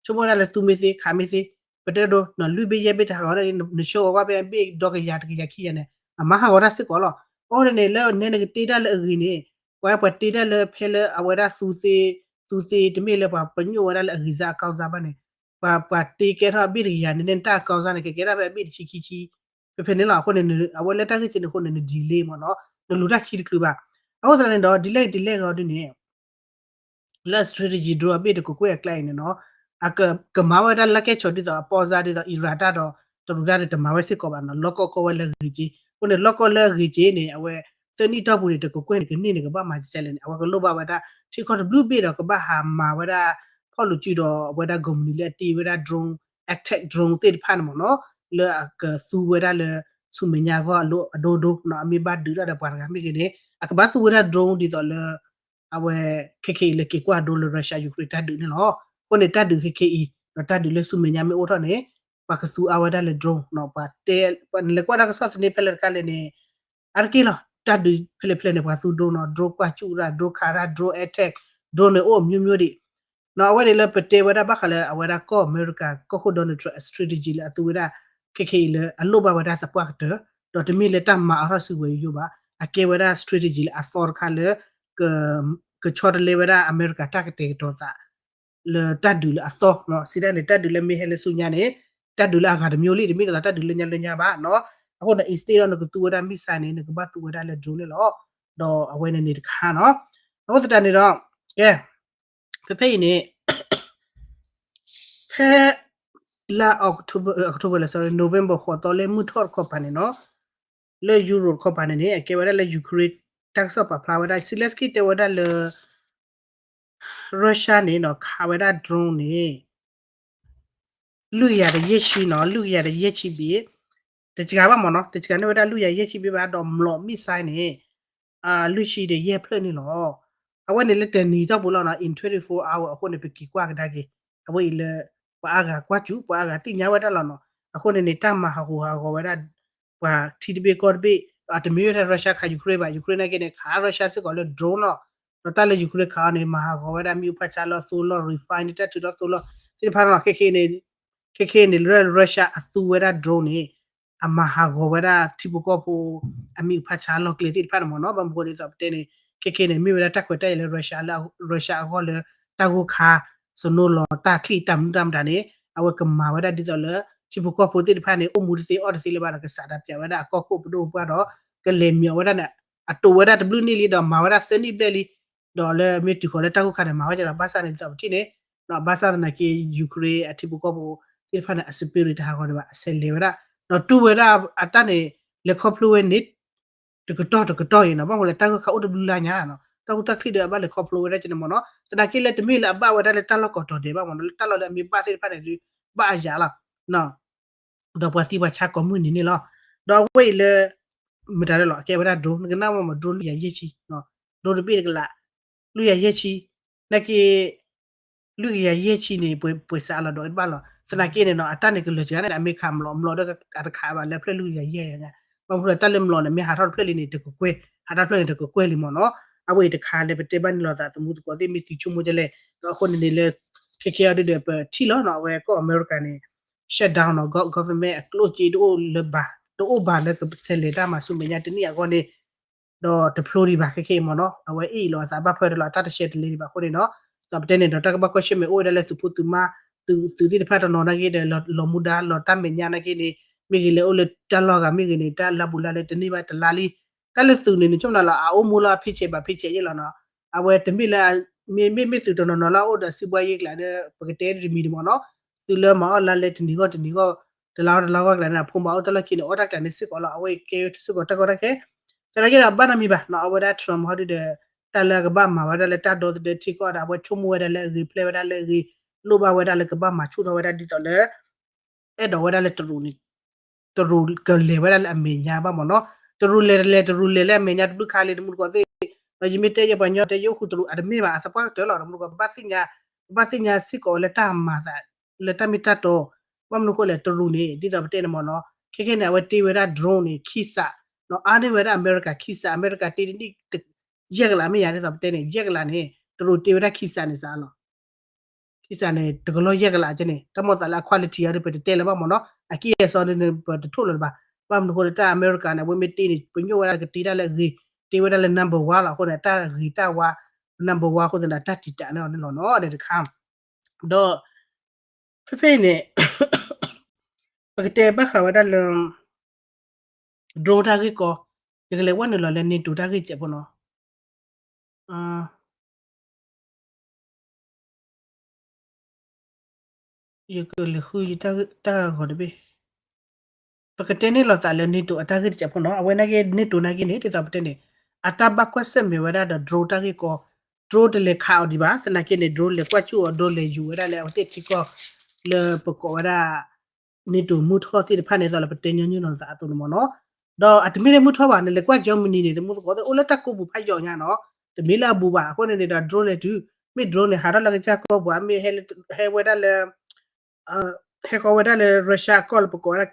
ဆိကမိၣ်ဝဲဒၣ်လၢသူမ့ၢ်သ့ ခးမ့ၢ်သ့, ပတဲဒိ လွံၢ်ဘ့ၣ်ယဲၢ်ဘ့ၣ်တဟးဂီၤဒၣ် နဆှၢဝဲဘၣ်ဖဲအဘ့ၣ်ဒီကယၤတကယၤခံယၤန့ၣ် အမၤဟးဂီၤတၢ်စ့ၢ်ကီးလီၤ. အဃိန့ၣ် လၢနဲနကတ့တၢ်လၢအဂ့ၤန့ၣ် ပှၤပှၤတ့တၢ်လၢဖဲလၢအဝဲဒၣ်သူသ့, သူသ့တမ့ၢ်လၢပှၤပညိၣ်ဝဲဒၣ်လၢအဂံၢ်စၢ်အကီၢ်စၢ်ဘၣ်န့ၣ် ပှၤ ပှၤတ့ကဲထီၣ်အဘ့ၣ်တကယၤန့ၣ် နတၢ်အကီၢ်စၢ်န့ၣ် ကကဲထီၣ်ဖဲအဘ့ၣ်တဆံခံဆံ ဖဲဖဲန့ၣ်လီၤ. အဃိန့ၣ် အဝဲလၢတၢ်ဂ့ၢ်စ့ၢ်န့ၣ်အဃိန့ၣ် န delay မ့ၢ်နီၤ, နလူၤတၢ်ခံတချုးဘၣ်. အဃိသတးန့ၣ်ဒီး delay delay ဂီၤဒ်န့ၣ် လၢ strategy drone အဘ့ၣ်တကကွဲၢ်အကျါအံၤန့ၣ်နီၤ, အကမၤဝဲဒၣ်လၢကဲဆိးဒ်သိးအပီစါဒ်သိး Iran တၢ်ဒီး တရူးတၢ်န့ၣ် တမၤဝဲစ့ၢ်ကီးဘၣ်နီၤ, လီၢ်ကီၢ်ကီၢ်ဝဲလၢအဂ့ၤက့ၤ. အဃိန့ၣ် လီၢ်ကီၢ်လၢအဂ့ၤက့ၤန့ၣ် အဝဲ သၢနံၣ်တီၢ်ပူၤန့ၣ် တကကွဲၢ်န့ၣ် ကန့ၢ်န့ၣ် ကဘၣ်မၤကဲလဲၣ်န့ၣ် အဝဲကလိၣ်ဘၣ်ဝဲဒၣ် ထံကီၢ်တဘျုးဘ့ၣ်ဒီး ကဘၣ်ဟးမၤဝဲဒၣ် ဖီၣ်လိာ်စုဒီး အဝဲဒၣ် ကုမ္ပဏီ လၢအတ့ဝဲဒၣ် drone, attack drone သ့ၣ်တဖၣ်န့ၣ်မ့ၢ်နီၤ, လၢအကသူဝဲဒၣ်လၢ ဆူမဲာ်ညါဂီၢ်အဒိဒိနီၤ, အမ့ၢ်ဘၣ်ဒုးတၢ်ဒီးပှၤတဂၤမ့ၢ်ဂ့ၤန့ၣ် အကဘၣ်သူဝဲဒၣ် drone ဒ်သိးလၢ အဝဲခဲခဲအံၤလၢက့ၤကွၢ်ဒိလၢ Russia Ukraine တၢ်ဒုးန့ၣ်လီၤ. အဃိန့ၣ် တၢ်ဒုးခဲခဲအံၤ ဒီးတၢ်ဒုးလၢဆူမဲာ်ညါမ့ၢ်အိၣ်ထီၣ်န့ၣ် ပှၤကသူအါဝဲဒၣ်လၢ drone နီၤ, ပှၤတဲ နလဲၤကွၢ်တၢ်ကစီၣ်သန့ဖဲလဲၣ်တခါလဲၣ်န့ၣ် အါတက့ၢ်လီၤ တၢ်ဒုးဖဲလဲၣ်ဖဲလဲၣ်န့ၣ် ပှၤသူ drone နီၤ, drone ကွၢ်စူၣ်တၢ် drone ခးတၢ် drone attack, drone န့ၣ်အိၣ် မျိုးမျိုး ဒံး နီၤ. အဝဲန့ၣ်လၢပတဲဝဲဒၣ်ဘၣ်ဃးလၢအဝဲဒၣ်ကီၢ်အမဲရကၤ ကီၢ်ခိၣ် Donald Trump အ strategy လၢအသူဝဲဒၣ် ခဲခဲအံၤလၢအလိၣ်ဘၣ်ဝဲဒၣ်သပှၢ်ကတၢၢ်, ဒီးတမ့ၢ်လၢတၢ်မၤအါထီၣ်စုကဝဲၤယိယိဘၣ်, အကဲဝဲဒၣ် strategy လၢအသီတခါလၢ ကဆီတလဲဝဲဒၣ်အမဲရကၤတၢ်ကတဲာ်ကတီၤသး လၢတၢ်ဒုးလၢအသီနီၤ, စံးဒ်န့ၣ် တၢ်ဒုးလၢမ့ၢ်ဟဲလၢဆူညါန့ၣ် တၢ်ဒုးလၢအဂၤတမျိုးလံ, တမ့ၢ်ဒ်သိးတၢ်ဒုးလၢညါလၢညါဘၣ်နီၤ. အဃိန့ၣ် instead of နကသူဝဲဒၣ် missile န့ၣ် နကဘၣ်သူဝဲဒၣ်လၢ drone န့ၣ်လီၤ. ဒီးအဝဲန့ၣ်န့ၣ်တခါနီၤ. အဃိသတးန့ၣ်ဒီး ကဲ ဖဲဖဲအံၤန့ၣ် ဖဲလါ October, October လၢ sorry, November ဃိးသီလၢမုၢ်ထီၣ်တခီပၤန့ၣ်နီၤ, လၢ Europe တခီပၤန့ၣ်န့ၣ် အကဲဝဲဒၣ်လၢ Ukraine တၢ်ကစီၣ်ပာ်ဖျါဝဲဒၣ် Zelensky တဲဝဲဒၣ်လၢ Russia န့ၣ်နီၤ ခးဝဲဒၣ် drone န့ၣ် လွံၢ်ကယၤတယဲၢ်ဆံနီၤ, လွံၢ်ကယၤတယဲၢ်ဆံဘ့ၣ်, တစှၤဘၣ်မ့ၢ်နီၤ, တစှၤန့ၢ်ဝဲဒၣ်လွံၢ်ကယၤယဲၢ်ဆံဘ့ၣ်ဘၣ်, ဒီးမျိာ် missile န့ၣ် လွံၢ်ဆံဒီးယဲၢ်ဖျၢၣ်န့ၣ်လီၤ. အဝဲန့ၣ်လၢတနံၤတီၢ်ပူၤလီၤနီၤ, in twenty-four hour အဃိန့ၣ် ပက့ၤကွၢ်ကဒါက့ၤ, အဝဲအံၤလၢ ပှၤအါဂၤကွၢ်စူၣ် ပှၤအါဂၤသ့ၣ်ညါဝဲဒၣ်လီၤနီၤ. အဃိန့ၣ်န့ၣ် တၢ်မၤဟးဂူာ်ဟးဂီၤဝဲဒၣ် ပှၤထံတဘ့ၣ်ကီၢ်တဘ့ၣ်, ဒီးတမ့ၢ်ဝဲဒၣ် Russia ခး Ukraine ဘၣ်, Ukraine နာ်က့န့ၣ် ခး Russia စ့ၢ်ကီးလၢ drone နီၤ, ဒီးတၢ်လၢ Ukraine ခးအီၤန့ၣ် မၤဟးဂီၤဝဲဒၣ်မ့ၣ်အူဖးဆါလီၢ်သိလီၢ် refinery တၢ်ထုးထီၣ်သိလီၢ်သ့ၣ်တဖၣ်နီၤ, ခဲခဲအံၤန့ၣ် ခဲခဲအံၤန့ၣ် လၢ Russia အသူဝဲဒၣ် drone န့ၣ် အမၤဟးဂီၤဝဲဒၣ်ထံဖိကီၢ်ဖိ အမ့ၣ်အူဖးဆါလီၢ်ကျဲသ့ၣ်တဖၣ်န့ၣ်မ့ၢ်နီၤ, ဘၣ်မနုၤဃိဒ်သိးပတဲန့ၣ် ခဲခဲန့ၣ် မ့ၢ်ဝဲဒၣ်တၢ်ခွဲးတၢ်ယာ်လၢ Russia လၢ Russia အဂီၢ်လၢ တၢ်ဂိၢ်ခါ စနိလီၤတၢ်ချံၣ်တၢ်မနုၤတၢ်မတၤန့ၣ် အဝဲကမၤဝဲဒၣ်ဒ်သိးလၢ ထံဖိကီၢ်ဖိသ့ၣ်တဖၣ်န့ၣ် အိၣ်မူတသ့အီၣ်တသ့လၢၤဘၣ်ဒီး ကစးထီၣ်ပၠးဝဲဒၣ်အကီၢ်ခိၣ်ပဒိၣ်ပပှၢ်ဒီး ကလဲၤမျိာ်ဝဲဒၣ်န့ၣ် အတိာ်ဝဲဒၣ်တဘျုးနံၣ်လံ ဒီးမၤဝဲဒၣ်သၢနံၣ်ဘျဲၣ်လံ ဒီးလၢမ့ၢ်တုၤဃီၤလၢတၢ်ဂိၢ်ခါန့ၣ် မၤဝဲကဒီး ဘၣ်ဆၣ်န့ၣ် ဒ်သိးပထံၣ်န့ၣ် ဘၣ်ဆၣ်သနာ်က့ Ukraine အထံဖိကီၢ်ဖိသ့ၣ်တဖၣ်န့ၣ် အ spirit တဟးဂီၤဒံးဘၣ် အဆဲးလဲၤဝဲဒၣ် ဒီးတူၢ်ဝဲဒၣ်အတၢ်န့ၣ် လဲၤခီဖျိဝဲန့ၣ် တကတီၢ်တကတီၢ်အံၤနီၤ, ဘၣ်မနုၤလဲၣ် တၢ်ဂိၢ်ခါအိၣ်တဘျုးလါညါနီၤ, တၢ်ဂိၢ်တၢ်ချံၣ်ဒီးအဘၣ်လဲၤခီဖျိဝဲဒၣ်ကန့ၣ်မ့ၢ်နီၤ, သနာ်က့လၢတမ့ၢ်လၢအဘၣ်ဝဲဒၣ်လၢတၢ်လီၢ်ကိးတီၤဒဲးဘၣ်မ့ၢ်နီၤ, လၢတၢ်လီၢ်လၢအမ့ၢ်ဘၣ်သ့ၣ်တဖၣ်န့ၣ် ဘၣ်အယၤလီၤ ဒီးပှၤသံပှၤဆါကိးမုၢ်နံၤန့ၣ်လီၤ. ဒီးအဝဲအံၤလၢ မတၤလၢလီၤ အကဲဝဲဒၣ် drone နကနၣ်မ့ၢ်မ့ၢ် drone လွံၢ်ကယၤယဲၢ်ဆံ, drone တဘ့ၣ်တကလး လွံၢ်ကယၤယဲၢ်ဆံ, နာ်က့ လွံၢ်ကယၤယဲၢ်ဆံန့ၣ် ပှဲၤစးလီၤဒီးတဘၣ်လီၤ. သနာ်က့န့ၣ်နီၤ အတၢ်န့ၣ်ကလၢာ်စှၤန့ၣ် အမ့ၢ်ခးမျိာ် မျိာ်ဒီးအတခးဘၣ်လၢဖျၢၣ်လွံၢ်ကယၤယဲၢ်ညါ, ဘၣ်မနုၤလဲၣ် တၢ်လၢမျိာ်န့ၣ် မ့ၢ်ဟးထီၣ်တဖျၢၣ်လံန့ၣ် တကကွဲၢ်, ဟးထီၣ်တဖျၢၣ်န့ၣ် တကကွဲၢ်လံမ့ၢ်နီၤ. အဝဲအံၤတခါလၢပတဲဘၣ်န့ၣ်လိာ်သးသမူသကိးသ့ၣ်မ့ၢ်သုဆိကမိၣ်ဒ်လဲၣ်, ဒီးအဃိန့ၣ်န့ၣ်လၢ ခဲခဲအံၤဒ်ဒီးပထံၣ်လီၤနီၤ အဝဲကီၢ်အမဲရကၤန့ၣ် shutdown နီၤ government အကျိၣ်စ့တအိၣ်လၢၤဘၣ်, တအိၣ်ဘၣ်လၢကဆဲးလဲၤတၢ်မၤဆူမဲာ်ညါတနံၣ်အဂီၢ်န့ၣ် ဒီးတဖျိဒံးဘၣ် ခဲခဲအံၤမ့ၢ်နီၤ. အဝဲအ့ၣ်လိာ်အသးဘၣ်ဖၢဒီးလီၤ အတၢ်တဆဲးတလဲဒံးဘၣ်အဃိန့ၣ်နီၤ, ဒီးပတဲန့ၣ်ဒီး တၢ်ကဘၣ်ကွၢ်ဆၢၣ်မဲာ်အိၣ်ဝဲဒၣ်လၢသုးဖိသုးမါ, သုး သုးသ့ၣ်တဖၣ်တနီၤနာ်က့ဒီး လီၤမူဒါလီၤတၢ်မဲာ်ညါနာ်က့န့ၣ် မ့ၢ်ဂ့ၤလဲၤအိၣ်လၢတၢ်လီၢ်ဂၤ မ့ၢ်ဂ့ၤန့ၣ် တၢ်လါဘူးလါလၢတန့ၢ်ဘၣ်တလါလံ. တၢ်လၢသုးန့ၣ် နဆိကမိၣ်လီၤ အအိၣ်မူလီၤ paycheck ဘၣ် paycheck ယဲၢ်လီၤနီၤ. အဝဲတမ့ၢ်လၢ မ့မ့ၢ်သုးတနီၤနီၤလၢအအိၣ်ဒီးစံးဘှါယဲၢ်ကျးဒီး ပကတဲတမံၤတမံၤနီၤ, သုးလၢမၤအီၣ်လါလဲတနံၤဂီၢ်တနံၤဂီၢ် တလါဂီၢ်တလါဂီၢ်ကျးန့ၣ် အဖိမၤအိၣ်တၢ်လီၢ်ခံန့ၣ် အီၣ်တၢ်ကျးန့ၣ်စ့ၢ်ကီးလီၤ. အဝဲကဲစ့ၢ်ကီးတၢ်ကီတၢ်ခဲ သနာ်က့ဒီးဘၣ်နီတမံၤဘၣ်နီၤ, အဝဲဒၣ် Trump ဟီဒုဒီး တၢ်လၢအကဘၣ်မၤဝဲဒၣ်လၢတၢ်ဒီသဒၢထံကီၢ်ဒီး အဝဲဆိကမိၣ်ဝဲဒၣ်လၢအဂ့ၤ plan ဝဲဒၣ်လၢအဂ့ၤ လိၣ်ဘၣ်ဝဲဒၣ်လၢကဘၣ်မၤဆူၣ်ထီၣ်ဝဲဒၣ်ဒ်သိးလၢ အဲၣ်ဒိးဝဲဒၣ်လၢတရူးန့ၣ် တရူးကလဲၤဝဲဒၣ်လၢအမဲာ်ညါဘၣ်မ့ၢ်နီၤ. တရူးလဲၤတလဲၤ တရူးလဲၤလၢအမဲာ်ညါတဘျုးခါလံ တမူတကိးသ့ၣ်, ဒီးယမ့ၢ်တဲယဲပှၤညီတဲယအိၣ်ဃုာ်တရူး အတမ့ၢ်ဘၣ် အသပှၢ်ကတၢၢ်လီၤ တမူတကိး ပဘၣ်သ့ၣ်ညါ ပဘၣ်သ့ၣ်ညါစ့ၢ်ကီးလၢတၢ်မၤသး လၢတၢ်မ့ၢ်တၢ်တီ, ဘၣ်မနုၤဃိလဲၣ် တရူးန့ၣ် ဒ်သိးပတဲန့ၣ်မ့ၢ်နီၤ ခဲခဲန့ၣ် အဝဲတ့ဝဲဒၣ် drone န့ၣ် ခံစး နီၤ အါန့ၢ်ဝဲဒၣ်အမဲရကၤခံစး အမဲရကၤတ့တနံၣ် ယဲၢ်ကလး မ့ၢ်ယၤ ဒ်သိးပတဲန့ၣ် ယဲၢ်ကလးန့ၣ် တရူးတ့ဝဲဒၣ်ခံစးန့ၣ်စးလီၤ ခံစးန့ၣ် တကလီၢ်ယဲၢ်ကလးကဲန့ၣ် တၢ်မိၣ်သးလၢအ quality အံၤဒီး ပတတဲလၢၤဘၣ်မ့ၢ်နီၤ အကံၢ်အစီဒ်န့ၣ် ပတထိၣ်လၢၤဘၣ်. ဘၣ်မနုၤဃိလၢတၢ်အမဲရကၤန့ၣ် အဝဲမ့ၢ်တ့န့ၣ် ပညိၣ်ဝဲဒၣ်ကတ့တၢ်လၢအဂ့ၤ တ့ဝဲဒၣ်လၢ number one လီၤ. အဃိန့ၣ် တၢ်ဂ့ၤတၢ်ဝါ number one အဃိသတး တၢ်တံာ်တာ်န့ၢ်အီၤန့ၣ်လီၤနီၤ န့ၣ်တခါ ဒီး ဖဲဖဲအံၤန့ၣ် ပကတဲဘၣ်ဃးဝဲဒၣ်လၢ drone တၢ်ဂ့ၢ်ကီ ယကလဲၤဝဲနုာ်လီၤလၢ NATO တၢ်ဂ့ၢ်စဲးဖိနီၤ ယကလဲၤဃုယတၢ်ဂီၤတဘ့ၣ် ပကတဲန့ၢ်လိာ်သးလၢ NATO အတၢ်ဂ့ၢ်တစဲးဖိနီၤ အဝဲနာ်က့ NATO နာ်က့န့ၣ် ဒ်သိးပတဲန့ၣ် အတၢ်ဘၣ်ကွၢ်ဆၢၣ်မဲာ်ဝဲဒၣ်ဒီး drone တၢ်ဂ့ၢ်ကီ drone တလဲၤခးအီၤဒံးဘၣ် သနာ်က့န့ၣ် drone လဲၤကွၢ်ဆူၣ်အီၤ drone လဲၤယူၤဝဲဒၣ်လၢအဝဲသ့ၣ်ထံကီၢ် လၢပကိးဝဲဒၣ် NATO မုၢ်ထီၣ်သ့ၣ်တဖၣ်န့ၣ် သိးလၢပတဲညီနုၢ်လိာ်သးအသိးန့ၣ်မ့ၢ်နီၤ ဒီးအတမ့ၢ်လၢမုၢ်ထီၣ်ဘၣ် နလဲၤကွၢ် Germany န့ၣ် သမူသကိးသ့ၣ်အိၣ်လၢတၢ်ကိးပူၤဖးယိာ်ညါနီၤ တမ့ၢ်လၢအဘူးဘၣ်. အဃိန့ၣ်န့ၣ်ဒီး drone လဲၤတုၤ မ့ၢ် drone န့ၣ် ဟးထီၣ်လၢကစၢ်ကီၢ်ပူၤ မ့ၢ်ဟဲဝဲဒၣ်လၢ ဟဲဃီဝဲဒၣ်လၢ Russia အကီၢ်လၢပကိးဝဲဒၣ်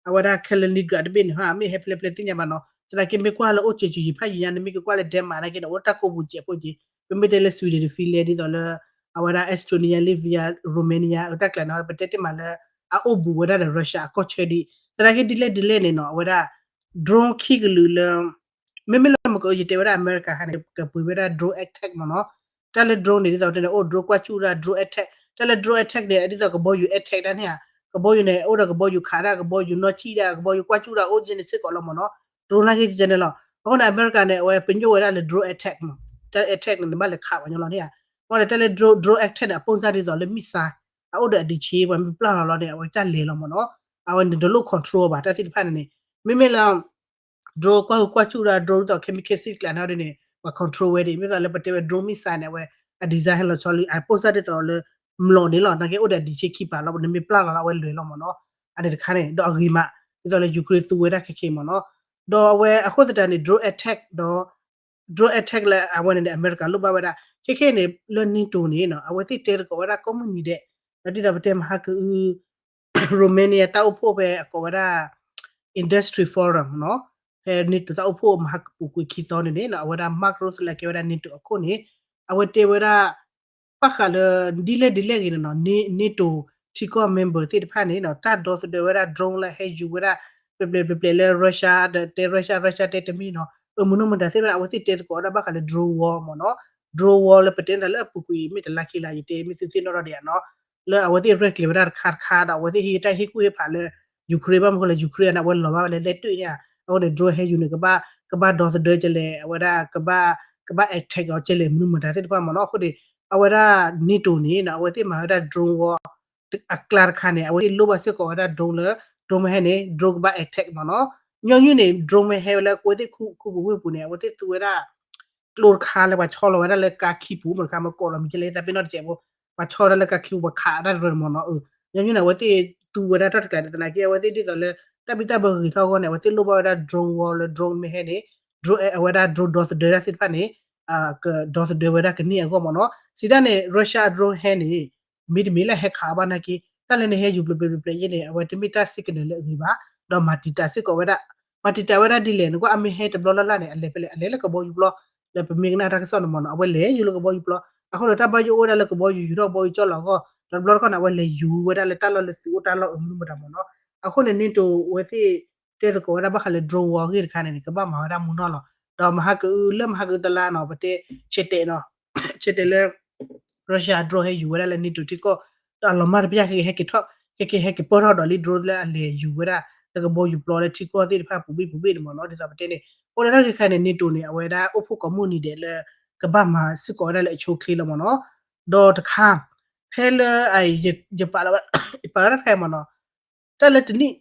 အဝဲဒၣ် Kaliningrad တဘ့ၣ်န့ၣ် ဟါ မ့ၢ်ဟဲဖဲလဲၣ်ဖဲလဲၣ်သ့ၣ်ညါဘၣ်နီၤ. သနာ်က့မ့ၢ်ကွၢ်လၢအိၣ်စဲးစူၤယံၤဖးယံၤညါန့ၣ် မ့ၢ်ကကွၢ်လၢ Denmark နာ်က့န့ၣ် အိၣ်တၢ်ကိးပူၤစဲးဖိက့ၤ, ပမ့ၢ်တဲလၢ Sweden ဒီး Finland ဒ်သိးလၢ အဝဲဒၣ် Estonia, Latvia, Romania အတၢ်ကျါန့ၣ် ပတဲတ့ၢ်မးလၢ အအိၣ်ဘူးဝဲဒၣ်ဒီး Russia အကီၢ်ဆၢဒံး. သနာ်က့ဒ်လဲၣ်ဒ်လဲၣ်န့ၣ်နီၤ အဝဲဒၣ် drone ခံကလုာ်လၢ မ့မ့ၢ်လၢမကယတဲဝဲဒၣ် America ဟါန့ၣ် ကပှ့ၤဝဲဒၣ် drone attack မ့ၢ်နီၤ. တၢ်လၢ drone န့ၣ် ဒ်သိးတဲန့ၣ် အိၣ် drone ကွၢ်စူၣ်တၢ် drone attack, တၢ်လၢ drone attack န့ၣ် ဒ်သိးကဘီယူၤ attack တၢ်န့ၣ်ဧါ, ကဘီယူၤန့ၣ် အိၣ်ဒီးကဘီယူၤခးတၢ် ကဘီယူၤနီၢ်ဆံၣ်တၢ် ကဘီယူၤကွၢ်စူၣ်တၢ်အိၣ်ကဲန့ၣ်စ့ၢ်ကီးလီၤမ့ၢ်နီၤ. drone နာ်က့န့ၣ်လီၤ. အဃိန့ၣ် America န့ၣ် အဝဲပညိၣ်ဝဲဒၣ်လၢ drone attack မ့ၢ်, တၢ် attack န့ၣ် နဘၣ်လဲၤခးပှၤညီလီၤန့ၣ်ဧါ. အဃိန့ၣ် တၢ်လၢ drone, drone attack န့ၣ် အပိၢ်စၢ်ဒ်သိးလၢ missile အအိၣ်ဒီးအဒုးဆ့ ပှၤမ့ၢ်ပျၢ်လီၤလီၤန့ၣ် အဝဲကစၢ်လဲၤလီၤမ့ၢ်နီၤ. အဝဲန့ၣ်တလိၣ် control ဘၣ် တၢ်သ့ၣ်တဖၣ်န့ၣ်န့ၣ် မ့မ့ၢ်လၢ drone ကွၢ်ဟုကွၢ်စူၣ်တၢ် drone ဒ်သိး chemical စံၣ်ကျါန့ၣ်ဒ်န့ၣ် ပှၤ control ဝဲဒၣ် မ့ၢ်သိးလၢပတဲဝဲ drone missile န့ၣ် အဝဲ အ design ဟဲလီၤဆီလံ အပိၢ်စၢ်ဒ်သိးလၢ မျိာ်န့ၣ်လီၤ နာ်က့အိၣ်ဒီးအဒုးဆ့ခံပၤလီၤ နမ့ၢ်ပျၢ်လီၤလီၤ အဝဲလဲၤလီၤမ့ၢ်နီၤ. အန့ၣ်တခါန့ၣ် ဒီးအဂ့ၤမး ဒ်သိးလၢ Ukraine သူဝဲဒၣ်ခဲခဲမ့ၢ်နီၤ. ဒီးအဝဲအဃိသတးန့ၣ် drone attack ဒီး drone attack လၢအဝဲန့ၣ်န့ၣ် အမဲရကၤလိၣ်ဘၣ်ဝဲဒၣ် ခဲခဲန့ၣ် လၢ NATO န့ၣ်နီၤ အဝဲသ့ၣ်တဲသကိးဝဲဒၣ်ကိးမုၢ်နံၤဒဲး ဒီးဒ်သိးပတဲမဟါကအု Romania တၢ်အိၣ်ဖှိၣ်ဖဲအကိးဝဲဒၣ် Industry Forum နီၤ, ဖဲ NATO တၢ်အိၣ်ဖှိၣ်မဟါကပူၤကွံာ်ခံသီန့ၣ်န့ၣ်နီၤ အဝဲဒၣ် Mark Rutte လၢကဲဝဲဒၣ် NATO အခိၣ်န့ၣ် အဝဲတဲဝဲဒၣ် ဘၣ်ဃးလၢ ဒ်လဲၣ်ဒ်လဲၣ်ဂ့ၤန့ၣ်နီၤ NATO ထံကီၢ် member သ့ၣ်တဖၣ်န့ၣ်နီၤ တၢ်ဒီသဒၢဝဲဒၣ် drone လၢဟဲယူၤဝဲဒၣ် ပျဲၣ်ပျဲၣ်ပျဲၣ်ပျဲၣ်လၢ Russia ဒီးတဲ Russia Russia တဲတမံၤနီၤ အမုၢ်နုာ်မတၤသ့ၣ်တဖၣ်န့ၣ် အဝဲသ့ၣ်တဲသကိးဝဲဒၣ်ဘၣ်ဃးလၢ drone war မ့ၢ်နီၤ, drone war လၢပတဲသးလၢအပူၤကွံာ်မ့ၢ်တလါခံလါ ယတဲမ့ၢ်သုသ့ၣ်နီၣ်ထီၣ်ဒံးဧါနီၤ, လၢအဝဲသ့ၣ်ရဲၣ်ကျဲၤဝဲဒၣ်တခါတခါဒီး အဝဲသ့ၣ်ဟံးတၢ်ဟ့ၣ်ကူၣ်ဟ့ၣ်ဖးလၢ Ukraine ဘၣ်မနုၤဃိလၢ Ukraine န့ၣ် အဝဲလီၤဘၣ်ဝဲလၢလဲၣ်တွံၣ်န့ၣ်ဧါ, အဃိန့ၣ် drone ဟဲယူၤန့ၣ် ကဘၣ် ကဘၣ်ဒီသဒၢကလဲၣ် အဝဲဒၣ် ကဘၣ် ကဘၣ် attack အီၤကလဲၣ် မနုၤမတၤသ့ၣ်တဖၣ်မ့ၢ်နီၤ, အဃိန့ၣ် အဝဲဒၣ် NATO န့ၣ် အဝဲသ့ၣ်မၤဝဲဒၣ် drone war အကျါတခါန့ၣ် အဝဲသ့ၣ်လိၣ်ဘၣ်စ့ၢ်ကီးဝဲဒၣ် drone လၢ drone မ့ၢ်ဟဲန့ၣ် drone ကဘၣ် attack မ့ၢ်နီၤ, ညီနုၢ်န့ၣ် drone မ့ၢ်ဟဲဝဲလၢအဝဲသ့ၣ်ခူပူၤဝ့ၢ်ပူၤန့ၣ် အဝဲသ့ၣ်သူဝဲဒၣ် ကျိတခါလၢပှၤဆီလီၤဝဲဒၣ်လၢကါခံပူၤ မ့ၢ်တခါမ့ၢ်ကိးလီၤမံၤကလဲၣ် သးပ့ၤနီၣ်တစဲးဖိ, ပှၤဆီဝဲဒၣ်လၢကါခံပူၤ ပှၤခးတၢ်တရၢမ့ၢ်နီၤ, ညီနုၢ်န့ၣ် အဝဲသ့ၣ်သူဝဲဒၣ်တၢ်တကျါန့ၣ် သနာ်က့ အဝဲသ့ၣ်ဒ်သိးလၢ တၢ်ဘံၣ်တၢ်ဘၢဂ့ၤထီၣ်အဂီၢ်န့ၣ် အဝဲသ့ၣ်လိၣ်ဘၣ်ဝဲဒၣ် drone war လၢ drone မ့ၢ်ဟဲန့ၣ် drone အဝဲဒၣ် drone ဒီသဒၢတၢ်သ့ၣ်တဖၣ်န့ၣ် ကဒီသဒၢဝဲဒၣ်ကန့ၢ်အဂီၢ်မ့ၢ်နီၤ, စံးတၢ်န့ၣ် Russia drone ဟဲန့ၣ် မ့တမ့ၢ်လၢဟဲခးအီၤဘၣ်နာ်က့ တၢ်လၢနဟဲယူၤပျဲၢ်ပျဲၢ်ပျဲၢ်ပျဲၢ်ယဲန့ၣ် အဝဲတမ့ၢ်တၢ် signal လၢအဂ့ၤဘၣ်, ဒီးမၤတံာ်တာ်စ့ၢ်ကီးဝဲဒၣ်, မၤတံာ်တာ်ဝဲဒၣ်ဒ်လဲၣ် နကွၢ်အမ့ၢ်ဟဲတဘျီလၢ်လၢ်န့ၣ် အလဲၤဖဲလဲၣ် အလဲၤလၢကဘီယူၤပျီ, လၢပမ့ၢ်ကနၣ်တၢ်ကစီၣ်န့ၣ်မ့ၢ်နီၤ အဝဲလဲၤယူၤလၢကဘီယူၤပျီ, အဃိဒီးတၢ်ဘၣ်ယိၣ်အိၣ်ဝဲဒၣ်လၢကဘီယူၤ ယူၤထီၣ်ကဘီယူၤကၠီၣ်လီၤအဂီၢ်, ဒီးတဘျီတခီၣ်န့ၣ် အဝဲလဲၤယူၤဝဲဒၣ်လၢတၢ်လီၢ်လၢသုးအိၣ်တၢ်လီၢ်အမနုၤမတၤမ့ၢ်နီၤ, အဃိန့ၣ် NATO အဝဲသ့ၣ် တဲသကိးဝဲဒၣ်ဘၣ်ဃးလၢ drone war ဂ့ၢ်တခါန့ၣ်န့ၣ် ကဘၣ်မၤဝဲဒၣ်မူနီၢ်လီၤ, ဒီးမဟါကအု လၢမဟါကအုတလါနီၤ ပတဲ ဆဲးတဲာ်နီၤ, ဆဲးတဲာ်လၢ Russia drone ဟဲယူၤဝဲဒၣ်လၢ NATO ထံကီၢ်, ဒီးအလီၤမၢ်တပျၢ် ခဲကဟဲက့ၤထီၣ်, ခဲကဟဲက့ၤပၢၢ်ထီၣ်ဒီးလံ drone လၢအလဲၤယူၤဝဲဒၣ် လၢကဘီယူၤပျီလၢထံကီၢ်သ့ၣ်တဖၣ်ပူၤဘ့ၣ်ပူၤဘ့ၣ်န့ၣ်မ့ၢ်နီၤ, ဒ်သိးပတဲန့ၣ် အိၣ်လၢတၢ်ဂ့ၢ်တခါန့ၣ် NATO န့ၣ် အဝဲဒၣ်အိၣ်ဖှိၣ်ကိးမုၢ်နံၤဒဲးလၢ ကဘၣ်မၤစ့ၢ်ကီးဝဲဒၣ်လၢအဆိအချ့လီၤမ့ၢ်နီၤ, ဒီးတခါ ဖဲလၢ ယပာ်လီၤဝဲ ယပာ်လီၤတၢ်တခါအံၤမ့ၢ်နီၤ, တၢ်လၢတနံၣ်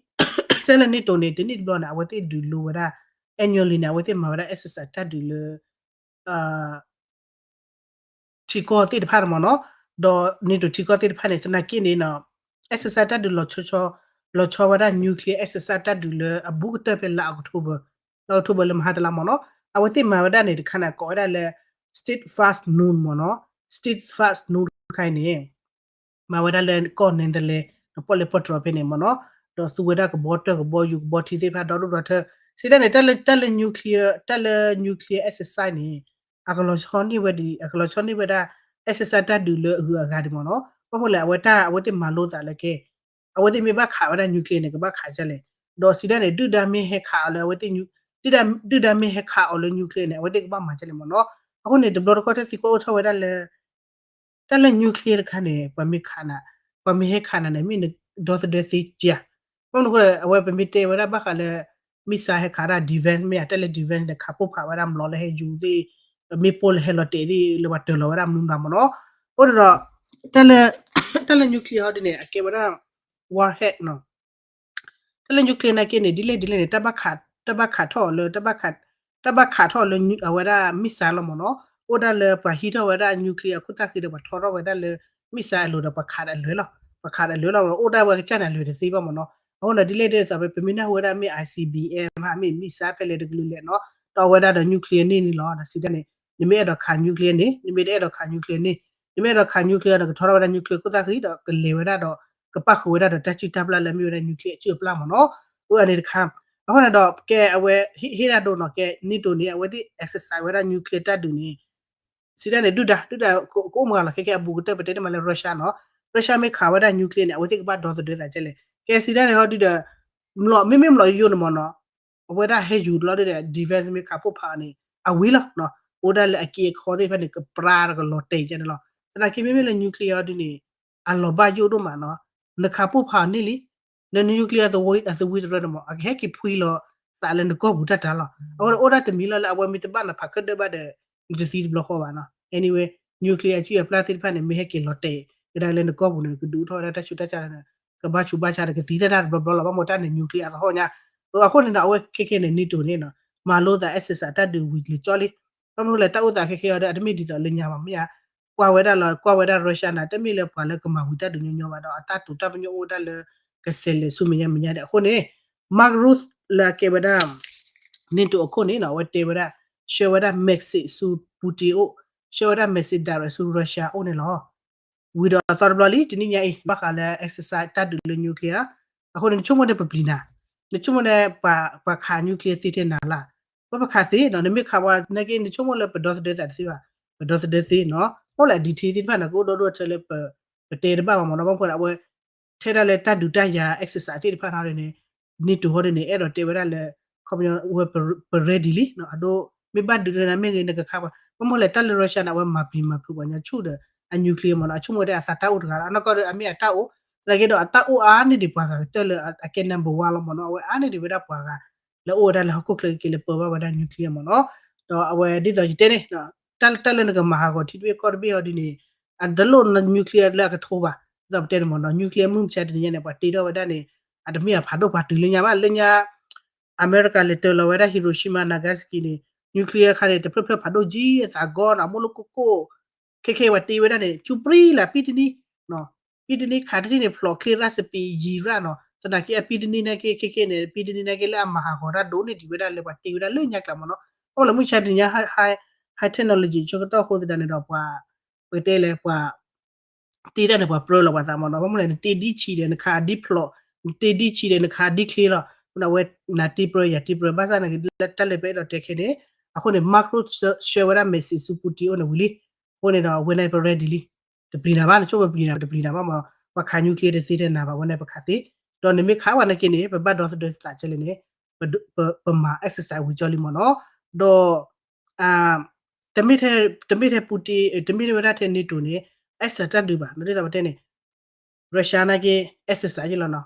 တၢ်လၢ NATO န့ၣ် တနံၣ်တဘျီန့ၣ် အဝဲသ့ၣ်ဒုးလိဝဲဒၣ် annually န့ၣ် အဝဲသ့ၣ်မၤဝဲဒၣ် exercise တၢ်ဒုးလၢ ထံကီၢ်သ့ၣ်တဖၣ်န့ၣ်မ့ၢ်နီၤ, ဒီး NATO ထံကီၢ်သ့ၣ်တဖၣ်န့ၣ် သနာ်က့န့ၣ်နီၤ exercise တၢ်ဒုးလီၤဆီ လီၤဆီဝဲဒၣ် nuclear exercise တၢ်ဒုးလၢအဘူးကတၢၢ်ဖဲလါ October, လါ October လၢမဟါတလါမ့ၢ်နီၤ, အဝဲသ့ၣ်မၤဝဲဒၣ်န့ၣ် တခါန့ၣ် ကိးဝဲဒၣ်လၢ Steadfast Noon မ့ၢ်နီၤ, Steadfast Noon တခါအံၤန့ၣ် မၤဝဲဒၣ်လၢကီၢ် Netherlands ဒီးပီၣ်လဲၣ်ပီၣ်တြီၤဖဲန့ၣ်မ့ၢ်နီၤ, ဒီးသူဝဲဒၣ်ကဘီတၢၢ်ကဘီယူၤကဘီထံသ့ၣ်တဖၣ်ဒီဒူၣ်ဒီထၢ, စံးတၢ်န့ၣ် တၢ်လၢ တၢ်လၢ nuclear တၢ်လၢ nuclear exercise န့ၣ် အကလီၤဆီန့ၢ်ဝဲဒၣ် အကလီၤဆီန့ၢ်ဝဲဒၣ် exercise တၢ်ဒုးလၢအဂုၤအဂၤဒံးမ့ၢ်နီၤ, ဘၣ်မနုၤလဲၣ် အဝဲတၢ်အဝဲသ့ၣ်မၤလိသးလၢကဲ အဝဲသ့ၣ်မ့ၢ်ဘၣ်ခးဝဲဒၣ် nuclear န့ၣ် ကဘၣ်ခးဒ်လဲၣ်, ဒီးစံးတၢ်န့ၣ် ဒုၣ်ဒါမ့ၢ်ဟဲခးအီၤလၢအဝဲသ့ၣ် ဒုၣ်ဒါမ့ၢ်ဟဲခးအီၤလၢ nuclear န့ၣ် အဝဲသ့ၣ်ကဘၣ်မၤဒ်လဲၣ်မ့ၢ်နီၤ, အဃိန့ၣ် တဘျီတခီၣ်တၢ်သံကွၢ်အိၣ်ထီၣ်ဝဲဒၣ်လၢ တၢ်လၢ nuclear တခါန့ၣ် ပှၤမ့ၢ်ခးနၤ ပှၤမ့ၢ်ဟဲခးနၤန့ၣ် မ့ၢ်နဒီသဒၢသ့ကၢ်, ဘၣ်မနုၤအဃိ အဝဲပမ့ၢ်တဲဝဲဒၣ်ဘၣ်ဃးလၢ missile ဟဲခးဒၣ် defense မ့ၢ်ဧါ, တၢ်လၢ defense န့ၣ် ခးပိၢ်ဖးဝဲဒၣ်မျိာ်လၢဟဲယူၤသ့ၣ် မ့ၣ်ပိၢ်လၢဟဲလီၤတဲာ်သ့ၣ်လၢပှၤတၢၤလီၤဝဲဒၣ်မျိာ်တဘျီမ့ၢ်နီၤ, အဃိန့ၣ်ဒီး တၢ်လၢ တၢ်လၢ nuclear ဟီဒ်န့ၣ် အကဲဝဲဒၣ် warhead နီၤ တၢ်လၢ nuclear နာ်က့န့ၣ် ဒ်လဲၣ်ဒ်လဲၣ်န့ၣ် တၢ်ဘၣ်ခးထီၣ်အီၤလၢ တၢ်ဘၣ်ခးထီၣ်အီၤလၢ အဝဲဒၣ် missile လီၤမ့ၢ်နီၤ, အိၣ်ဒၣ်လၢပှၤဟံးထီၣ်ဝဲဒၣ် nuclear အခိၣ်သၣ်ဃံဒီး ပှၤထီထီၣ်ဝဲဒၣ်လၢ missile အလိၤဒီး ပှၤခးဒၣ်အလွဲၢ်လီၤ, ပှၤခးဒၣ်အလွဲၢ်လီၤ အိၣ်ဒၣ်ဝဲကစၢ်န့ၣ် အလွဲၢ်တသ့ဘၣ်မ့ၢ်နီၤ, အဃိန့ၣ် ဒ်လဲၣ်ဒ်သိး ပမ့ၢ်နၢ်ဟူဝဲဒၣ်မ့ၢ် I C B M ဟါ မ့ၢ် missile ဖဲလဲၣ်တကလုာ်လဲၣ်နီၤ, ဒီးအဝဲဒၣ်ဒီး nuclear န့ၢ်န့ၣ်လီၤ, ဒီးစံးတၢ်န့ၣ် နမ့ၢ်အဲၣ်ဒိးခး nuclear န့ၣ် နမ့ၢ်တအဲၣ်ဒိးခး nuclear န့ၣ် နမ့ၢ်အဲၣ်ဒိးခး nuclear ဒီးကထီထီၣ်ဝဲဒၣ် nuclear ခိၣ်သၣ်ဃံဒီးကလဲၤဝဲဒၣ်ဒီး ကပၣ်ဃုာ်ဝဲဒၣ်ဒီးတၢ်စုၣ်တၢ်ပျၢ်လၢအမ့ၢ်ဝဲဒၣ် nuclear အစုၣ်အပျၢ်မ့ၢ်နီၤ. အၢ အန့ၣ်တခါ အဃိန့ၣ်ဒီး ကဲအဝဲ ဟ့ၣ်ဒၣ်ဒိနီၤ ကဲ NATO န့ၣ် အဝဲသ့ၣ် exercise ဝဲဒၣ် nuclear တၢ်ဒုးန့ၣ် စံးတၢ်န့ၣ် ဒုၣ်ဒါ ဒုၣ်ဒါ ကအိၣ်မးလီၤ ခဲခဲအဘူးကတၢၢ် ပတဲတမးလၢ Russia နီၤ. Russia မ့ၢ်ခးဝဲဒၣ် nuclear န့ၣ် အဝဲသ့ၣ်ကဘၣ်ဒီသဒၢသးကဲလဲၣ်. ကဲစံးတၢ်န့ၣ်ဟီဒုဒီး မ့မ့ၢ်မျိာ်ယိယိန့ၣ်မ့ၢ်နီၤ အဝဲဒၣ်ဟဲယူၤတဘျီဒုဒီး defense မ့ၢ်ခးပိၢ်ဖးအီၤန့ၣ် အဝံၤလီၤနီၤ. အိၣ်ဒၣ်လၢအက့အခီသ့ၣ်တဖၣ်န့ၣ် ကပြါဒီးကလီၤတဲာ်ကဲန့ၣ်လီၤ. သနာ်က့မ့မ့ၢ်လၢ nuclear အီၤဒုန့ၣ် အလီၤဘၣ်ယိၣ်ဒိၣ်မးနီၤ. နခးပိၢ်ဖးအီၤန့ၢ်လံ လၢ nuclear အသဝံတရၢန့ၣ်မ့ၢ် အကဟဲက့ၤဖှံလီၤသးလၢနကီၢ်ပူၤတၢ်တၢ်လီၤ. အဃိန့ၣ် အိၣ်ဒၣ်တမံၤလီၤလၢအဝဲမ့ၢ်တဘၣ်နဖးခၢၣ်ဒၢၣ်ဘၣ်ဒီး နတသံတဘျီဃီဘၣ်နီၤ. Anyway, nuclear အစုၣ်အပျၢ်သ့ၣ်တဖၣ်န့ၣ် မ့ၢ်ဟဲက့ၤလီၤတဲာ်ကဒါလၢနကီၢ်ပူၤန့ၣ် ကဒုးအိၣ်ထီၣ်ဝဲဒၣ်တၢ်ဆူးတၢ်ဆါန့ၣ် ကဘၣ်ဆူးဘၣ်ဆါဒီးကသံတၢ်တၢ်တဘျီဘျီလီၤ. ဘၣ်မ့ၢ်တၢ်န့ၣ် nuclear အသဟီၣ်ညါ. အဃိန့ၣ်ဒီး အဝဲခဲခဲန့ၣ် NATO န့ၣ်နီၤ မၤလိသး exercise တၢ်ဒုးဝံၤလၢကၠီလံ. ဘၣ်မနုၤလဲၣ် တၢ်အိၣ်သးခဲခဲအံၤဒီး အတမ့ၢ်ဒ်သိးလၢညါဘၣ် မ့ၢ်ဧါ. ကွၢ်ဝဲဒၣ်လီၤ ကွၢ်ဝဲဒၣ် Russia န့ၣ် တမ့ၢ်လၢပှၤလၢကမၤဝံၤတၢ်ဒုးညီညီဘၣ်ဒီး အတၢ်တိာ်တၢ်ပညိၣ်အိၣ်ဝဲဒၣ်လၢ ကဆဲးလဲၤဆူမဲာ်ညါမဲာ်ညါဒီး အဃိန့ၣ် Mark Rutte လၢအကဲဝဲဒၣ် NATO အခိၣ်န့ၣ်နီၤ အဝဲတဲဝဲဒၣ် ဆှၢဝဲဒၣ် message ဆူ Putin အိၣ် ဆှၢဝဲဒၣ် message direct ဆူ Russia အိၣ်န့ၣ်လီၤ. ဝံၤဒီးအသီတဘျီလံ တနံၣ်ညါအံၤ ဘၣ်ဃးလၢ exercise တၢ်ဒုးလၢ nuclear အဃိန့ၣ် နဆိကမိၣ်န့ၣ်ပပျံၤနၤ, နဆိကမိၣ်န့ၣ် ပှၤခး nuclear သ့ထဲနၤလၢ်, ပှၤပခးသ့နီၤ, နမ့ၢ်ခးပှၤနာ်က့ နဆိကမိၣ်လၢပဒီသဒၢသးတသ့ဘၣ်, ပဒီသဒၢသ့နီၤ, အိၣ်လၢအ detail သ့ၣ်တဖၣ်န့ၣ် ကအိၣ်ဒီဒိၣ်ထဲလၢ ပတဲတဘၣ်ဘၣ်မ့ၢ်နီၤ, ဘၣ်မနုၤအဃိဒီး အဝဲ ထဲဒၣ်လၢတၢ်ဒုးတၢ်ယၤ exercise သ့ၣ်တဖၣ်န့ၣ် NATO ဟီဒ်န့ၣ် အဲၣ်ဒိးတဲဝဲဒၣ်လၢ ခီပညီ ဝဲပ ready လံ, အဒိ မ့ၢ်ဘၣ်ဒုးတၢ်နၤမ့ၢ်ဂ့ၤ နကခးပှၤ, ဘၣ်မနုၤလဲၣ် တၢ်လၢ Russia န့ၣ် အဝဲမၤပျံၤမၤဖုးပှၤညီဆူၣ်ဒီး အ nuclear မ့ၢ်နီၤ, အဆိကမိၣ်ဝဲဒၣ်အသးတၢ်အိၣ်တဂၤလီၤ, အနီၢ်ကီၢ်ဒီးအမ့ၢ်အတၢ်အိၣ်, သနာ်က့ဒီးအတၢ်အိၣ်အါန့ၢ်ဒံးပှၤဂၤကတၢၢ်လၢအကဲ number one လီၤမ့ၢ်နီၤ, အဝဲအါန့ၢ်ဒံးဝဲဒၣ်ပှၤဂၤ လၢအိၣ်ဝဲဒၣ်လၢဟီၣ်ခိၣ်ချၢက့ၤလၢပၢဘၣ်ဝဲဒၣ် nuclear မ့ၢ်နီၤ, ဒီးအဝဲဒ်သိးယတဲန့ၣ် တၢ်လၢနကမၤဟးဂီၤထံတဘ့ၣ်ကီၢ်တဘ့ၣ်အီၤဒ်န့ၣ် အတလိၣ် nuclear လၢအကထိဘၣ်, ဒ်သိးပတဲန့ၣ်မ့ၢ်နီၤ, nuclear မုၢ်မဆါတနံၤညါန့ၣ် ပှၤတ့ထီၣ်ဝဲဒၣ်န့ၣ် အတမ့ၢ်အဖးဒိၣ်ပှၤတုၤလၢညါဘၣ်, လၢညါ အမဲရကၤလဲၤတၢၤလီၤဝဲဒၣ် Hiroshima Nagasaki န့ၣ် nuclear ခါန့ၣ် တဖျၢၣ်ဖျၢၣ်ဖးဒိၣ်ကံအသးဂီၢ်နီၤ, အမိၢ်လိၣ်ကိၢ်ကိၢ်, ခဲခဲပှၤတ့ဝဲဒၣ်န့ၣ် ကၠူပြံလၢ ပံတနံ ပံတနံခးတထံၣ်န့ၣ် ဖျိးချ့ရၣ်စပံးယံၤရၣ်နီၤ, သနာ်က့အပံတနံနာ်က့ ခဲခဲန့ၣ် ပံတနံနာ်က့လၢအမၤဟးဂီၤတၢ်ဒိၣ်န့ၢ်ဒံးဝဲဒၣ်လၢပှၤတ့ဝဲဒၣ်လၢညါကျါမ့ၢ်နီၤ, အိၣ်လၢမုၢ်ဆါတနံၤညါ high high technology ဆၢကတီၢ်အဃိသတးန့ၣ်ဒီးပှၤ ပကတဲလဲၣ် ပှၤ တ့တၢ်န့ၣ် ပှၤပြၢလီၤပှၤသးမ့ၢ်နီၤ, ဘၣ်မနုၤလဲၣ် နတ့ဒ်ဆံးဒီးနခးဒ်ဖျိး, နတ့ဒ်ဆံးဒီးနခးဒ်ချ့လီၤ, အဝဲနၤတ့ပြၢယၤတ့ပြၢ ဘၣ်ဆၣ်နာ်က့ တၢ်လၢပအဲၣ်ဒိးတဲခဲန့ၣ်, အဃိန့ၣ် Mark Rutte ဆှၢဝဲဒၣ် message ဆူ Putin အိၣ်န့ၣ်ဝံၤလံ, အဃိန့ၣ်ဒီး အဝဲန့ၣ် ပ ready လံ, တပျံၤနၤဘၣ်, နဆိကမိၣ်ပပျံၤနၤ တပျံၤနၤဘၣ်မ့ၢ်, ပှၤခး nuclear တသ့ထဲနၤဘၣ်, အဝဲန့ၣ်ပခးသ့, ဒီးနမ့ၢ်ခးဝဲနာ်က့န့ၣ် ပဘၣ်ဒီသဒၢသးကဲလဲၣ်န့ၣ်, ပမၤ exercise ဝံၤကၠီလံမ့ၢ်နီၤ, ဒီး တမ့ၢ်ထဲ တမ့ၢ်ထဲ Putin တမ့ၢ်ထဲဝဲဒၣ်ထဲ NATO န့ၣ် exercise တၢ်ဒုးဘၣ်, ဒ်သိးပတဲန့ၣ် Russia နာ်က့ exercise ယ့လီၤနီၤ,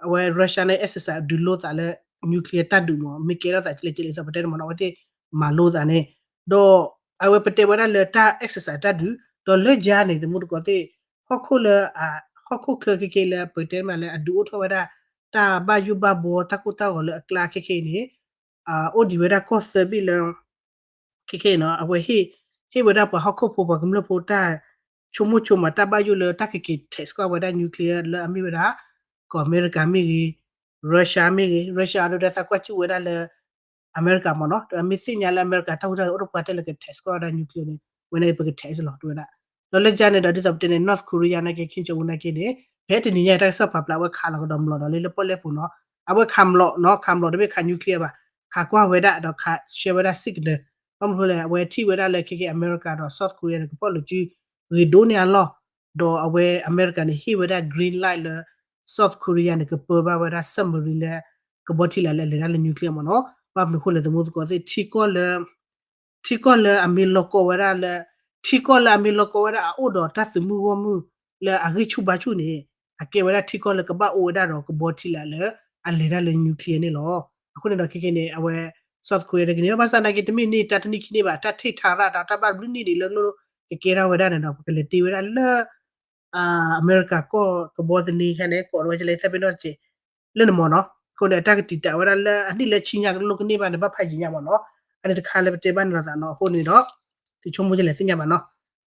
အဝဲ Russia န့ၣ် exercise ဒုးလိသးလၢ nuclear တၢ်ဒုးမ့ၢ် မ့ၢ်ကဲထီၣ်သးကဲလဲၣ်ကဲလဲၣ် ဒ်သိးပတဲန့ၣ်မ့ၢ်နီၤ, အဝဲသ့ၣ်မၤလိသးန့ၣ်, ဒီး အဝဲပတဲဝဲဒၣ်လၢတၢ် exercise တၢ်ဒုး, ဒီးလၢယါန့ၣ် တမူတကိးသ့ၣ် ဟီၣ်ခိၣ်လၢ ဟီၣ်ခိၣ်ချၢခဲခဲလၢ ပတဲမးလၢအဒုးအိၣ်ထီၣ်ဝဲဒၣ် တၢ်ဘၣ်ယိၣ်ဘၣ်ဘှီတၢ်ကိၢ်တၢ်ဂီၤလၢအကျါခဲခဲအံၤန့ၣ် အိၣ်ဒံးဝဲဒၣ်ကီၢ်သၢဘ့ၣ်လၢ ခဲခဲအံၤနီၤ, အဝဲဟ့ၣ် ဟ့ၣ်ဝဲဒၣ်ပှၤဟီၣ်ခိၣ်ဖိပှၤကမျၢၢ်ဖိတၢ်ဆိကမိၣ်ဆိကမး တၢ်ဘၣ်ယိၣ်လၢတၢ်ကက့ၤ test ကွၢ်ဝဲဒၣ် nuclear လၢအမ့ၢ်ဝဲဒၣ် ကီၢ်အမဲရကၤမ့ၢ်ဂ့ၤ, Russia မ့ၢ်ဂ့ၤ, Russia အဒိဒ်သးကွၢ်စူၣ်ဝဲဒၣ်လၢ အမဲရကၤမ့ၢ်နီၤ, ဒီးအမ့ၢ်သ့ၣ်ညါလၢအမဲရကၤတၢ်ဟူးတၢ်ဂဲၤအိၣ်တပှၢ်တဲလၢက test ကွၢ်ဝဲဒၣ် nuclear န့ၣ် ဝဲန့ၣ်ပက test လီၤ တဲဝဲဒၣ်, ဒီးလၢယါန့ၣ်ဒီး ဒ်သိးပတဲန့ၣ် North Korea နာ်က့ Kim Jong Un နာ်က့န့ၣ် ဖဲတနံၤညါအံၤ တၢ်ကစီၣ်ပာ်ဖျါ အဝဲခးလီၤကဒီးမျိာ်ဒီးလၢလၢပီၣ်လဲၣ်ပူၤနီၤ, အဝဲခးမျိာ်နီၤ, ခးမျိာ်တမ့ၢ်ခး nuclear ဘၣ်, ခးကွၢ်ဝဲဒၣ်ဒီးခးဆှၢဝဲဒၣ် signal, ဘၣ်မနုၤအဃိလဲၣ် အဝဲထံၣ်ဝဲဒၣ်လၢခဲခဲအမဲရကၤဒီး South Korea န့ၣ် ကပီၣ်လိာ်စုဂ့ၤဒိၣ်န့ၢ်အလီၢ်, ဒီးအဝဲအမဲရကၤန့ၣ် ဟ့ၣ်ဝဲဒၣ် green light လၢ South Korea န့ၣ် ကပၢဘၣ်ဝဲဒၣ် submarine လၢ ကဘီထံလာ်လၢအလဲၤတၢ်လၢ nuclear မ့ၢ်နီၤ, ဘၣ်မနုၤအဃိလဲၣ် သမူသကိးသ့ၣ် ထံကီၢ်လၢ ထံကီၢ်လၢအမ့ၢ်လီၢ်ကီဝဲဒၣ်လၢ ထံကီၢ်လၢအမ့ၢ်လီၢ်ကီဝဲဒၣ်အအိၣ်ဒီးတၢ်သုးမုၢ်ဂီၢ်မုၢ် လၢအဂံၢ်ဆူၣ်ဘါဆူၣ်န့ၣ် အကဲဝဲဒၣ်ထံကီၢ်လၢကဘၣ်အိၣ်ဝဲဒၣ်ဒီးကဘီထံလာ်လၢ အလဲၤတၢ်လၢ nuclear န့ၣ်လီၤ. အဃိန့ၣ်ဒီးခဲခဲန့ၣ် အဝဲ South Korea တကန့ၣ် ဘၣ်ဆၣ်သနာ်က့ တမ့ၢ်န့ၢ်တၢ်တနံၣ်ခံနံၣ်ဘၣ် တၢ်ထံၣ်ထါရၣ်ဒီးတၢ်ဘၣ်တဘျုးနံၣ်ဒံးလၢ ကကဲထီၣ်ဝဲဒၣ်န့ၣ်ဒီး ပကလဲၤတ့ဝဲဒၣ်လၢ အမဲရကၤကီၢ်ကဘီသန့ၤခဲန့ၣ် ကိးဝဲဒ်လဲၣ် သၢဘ့ၣ်နီၣ်တက့ၢ် လၢန့ၣ်မ့ၢ်နီၤ, အဃိန့ၣ်အတၢ်ကတံာ်တာ်ဝဲဒၣ်လၢအနံၣ်လၢဆံညါကလိကန့ၢ်ဘၣ်န့ၣ် ဘၣ်ဖးယံာ်ညါမ့ၢ်နီၤ, အန့ၣ်တခါလၢပတဲဘၣ်န့ၣ်လီၤသးနီၤ, အဃိန့ၣ်ဒီး သုဆိကမိၣ်ဒ်လဲၣ်သ့ၣ်ညါဘၣ်နီၤ,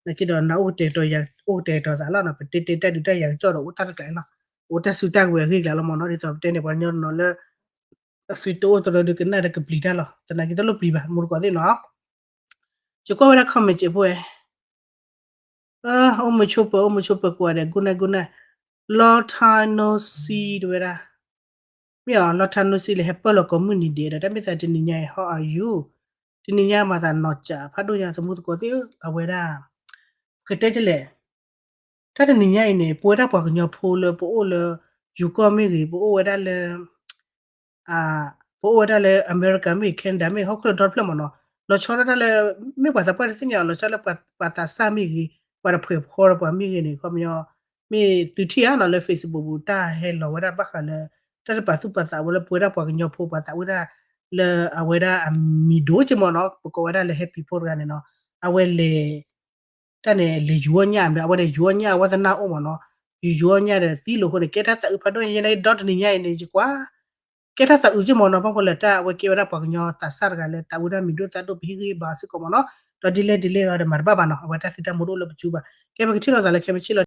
နာ်က့ဒီးနအိၣ်ကတဲာ်ကတီၤယၤ အိၣ်ကတဲာ်ကတီၤသးလီၤနီၤ, ပတဲတဲတၢ်ဒုးတၢ်ယၤကစီၣ်ဒီးအိၣ်တၢ်တကျါလီၤ, အိၣ်တၢ်စုတၢ်ကဝဲၤအဂ့ၢ်အကျါလီၤမ့ၢ်နီၤ, ဒ်သိးပတဲန့ၣ် ပှၤကညီတနီၤလၢ အသုတအိၣ်တရၢဒီးကနၣ်ဒီးကပျံၤတၢ်လီၤ, သနာ်က့တလိၣ်ပျံၤဘၣ် မူတကိးသ့ၣ်နီၤ ယကွၢ်ဝဲဒၣ် comment အဖိဝဲ, အိၣ်မုာ်ဆိးပၢၤ အိၣ်မုာ်ဆိးပၢၤကိးဂၤဒဲး good night good night, long time no see တဝဲဒၣ်, မ့ၢ်အီၤ long time no see လဲၤဟဲပၢၢ်လီၤကိးမုၢ်နံၤဒဲးဒီး တၢ်မ့ၢ်သးတနံၤညါအံၤ how are you, တနံၤညါမၤသးနီၢ်ကၠး ဖးဒိၣ်ညါ သမူသကိးသ့ၣ်ဧၢ အဝဲဒၣ် ပကတဲကလဲၣ် တၢ်တနံၤညါအံၤန့ၣ် ပဝဲဒၣ်ပှၤကညီဖိလၢပအိၣ်လၢ ယူၤကီၢ်မ့ၢ်ဂ့ၤ ပအိၣ်ဝဲဒၣ်လၢ ပအိၣ်ဝဲဒၣ်လၢ အမဲရကၤမ့ၢ်ဂ့ၤ Canada မ့ၢ်ဂ့ၤ ဟီၣ်ခိၣ်ဒီတဖျၢၣ်မ့ၢ်နီၤ, လီၤဆီဒၣ်တၢ်လၢ မ့ၢ်ပှၤသးပှၢ်တသ့ၣ်ညါအီၤ လီၤဆီလၢပှၤသးစၢ်မ့ၢ်ဂ့ၤ ပှၤတဖှဲးဖှီဒီးပှၤမ့ၢ်ဂ့ၤန့ၣ် ခီပညီ မ့ၢ်သုထံၣ်ဧါနီၤ လၢ Facebook ပူၤ တၢ်ဟဲလီၤဝဲဒၣ်ဘၣ်ဃးလၢ တၢ်တပာ်သူၣ်ပာ်သးဝဲလၢပဝဲဒၣ်ပှၤကညီဖိ ပှၤသးဝဲဒၣ်လၢအဝဲဒၣ်အမံၤဒိၣ်က့မ့ၢ်နီၤ ပကိးဝဲဒၣ်လၢ Happy ဖိတဂၤန့ၣ်နီၤ, အဝဲလဲၤ တၢ်န့ၣ် လဲၤယူၤအီၣ်ညၣ် အဝဲလဲၤယူၤအီၣ်ညၣ်အဝဲသနၢ်အိၣ်မ့ၢ်နီၤ, ယူၤယူၤအီၣ်ညၣ်ဒီးသံလိာ်အဃိန့ၣ် ကဲထီၣ်သးအုးဖးဒိၣ်ညါ ယဲန့ၣ်ဒီတနံၤညါအံၤန့ၣ် ယကွၢ် ကဲထီၣ်သးအုးက့မ့ၢ်နီၤ ဘၣ်ဃိလၢတၢ်အဝဲကဲဝဲဒၣ်ပှၤကညီသးစၢ်တဂၤလၢ သးဝဲဒၣ်မံၤဒိၣ်သးဒိၣ်ပဟံၣ်ဂံၢ်ဘါစ့ၢ်ကီးမ့ၢ်နီၤ, ဒီးဒ်လဲၣ်ဒ်လဲၣ်ဂ့ၤဒီးမၤတဘၣ်ဘၣ်နီၤ အဝဲတၢ်သံတၢ်မူတအိၣ်လၢပစုဘၣ်, ကဲပကထံၣ်လိာ်သးလၢခဲမုၢ်ဆ့ၣ်လီၤ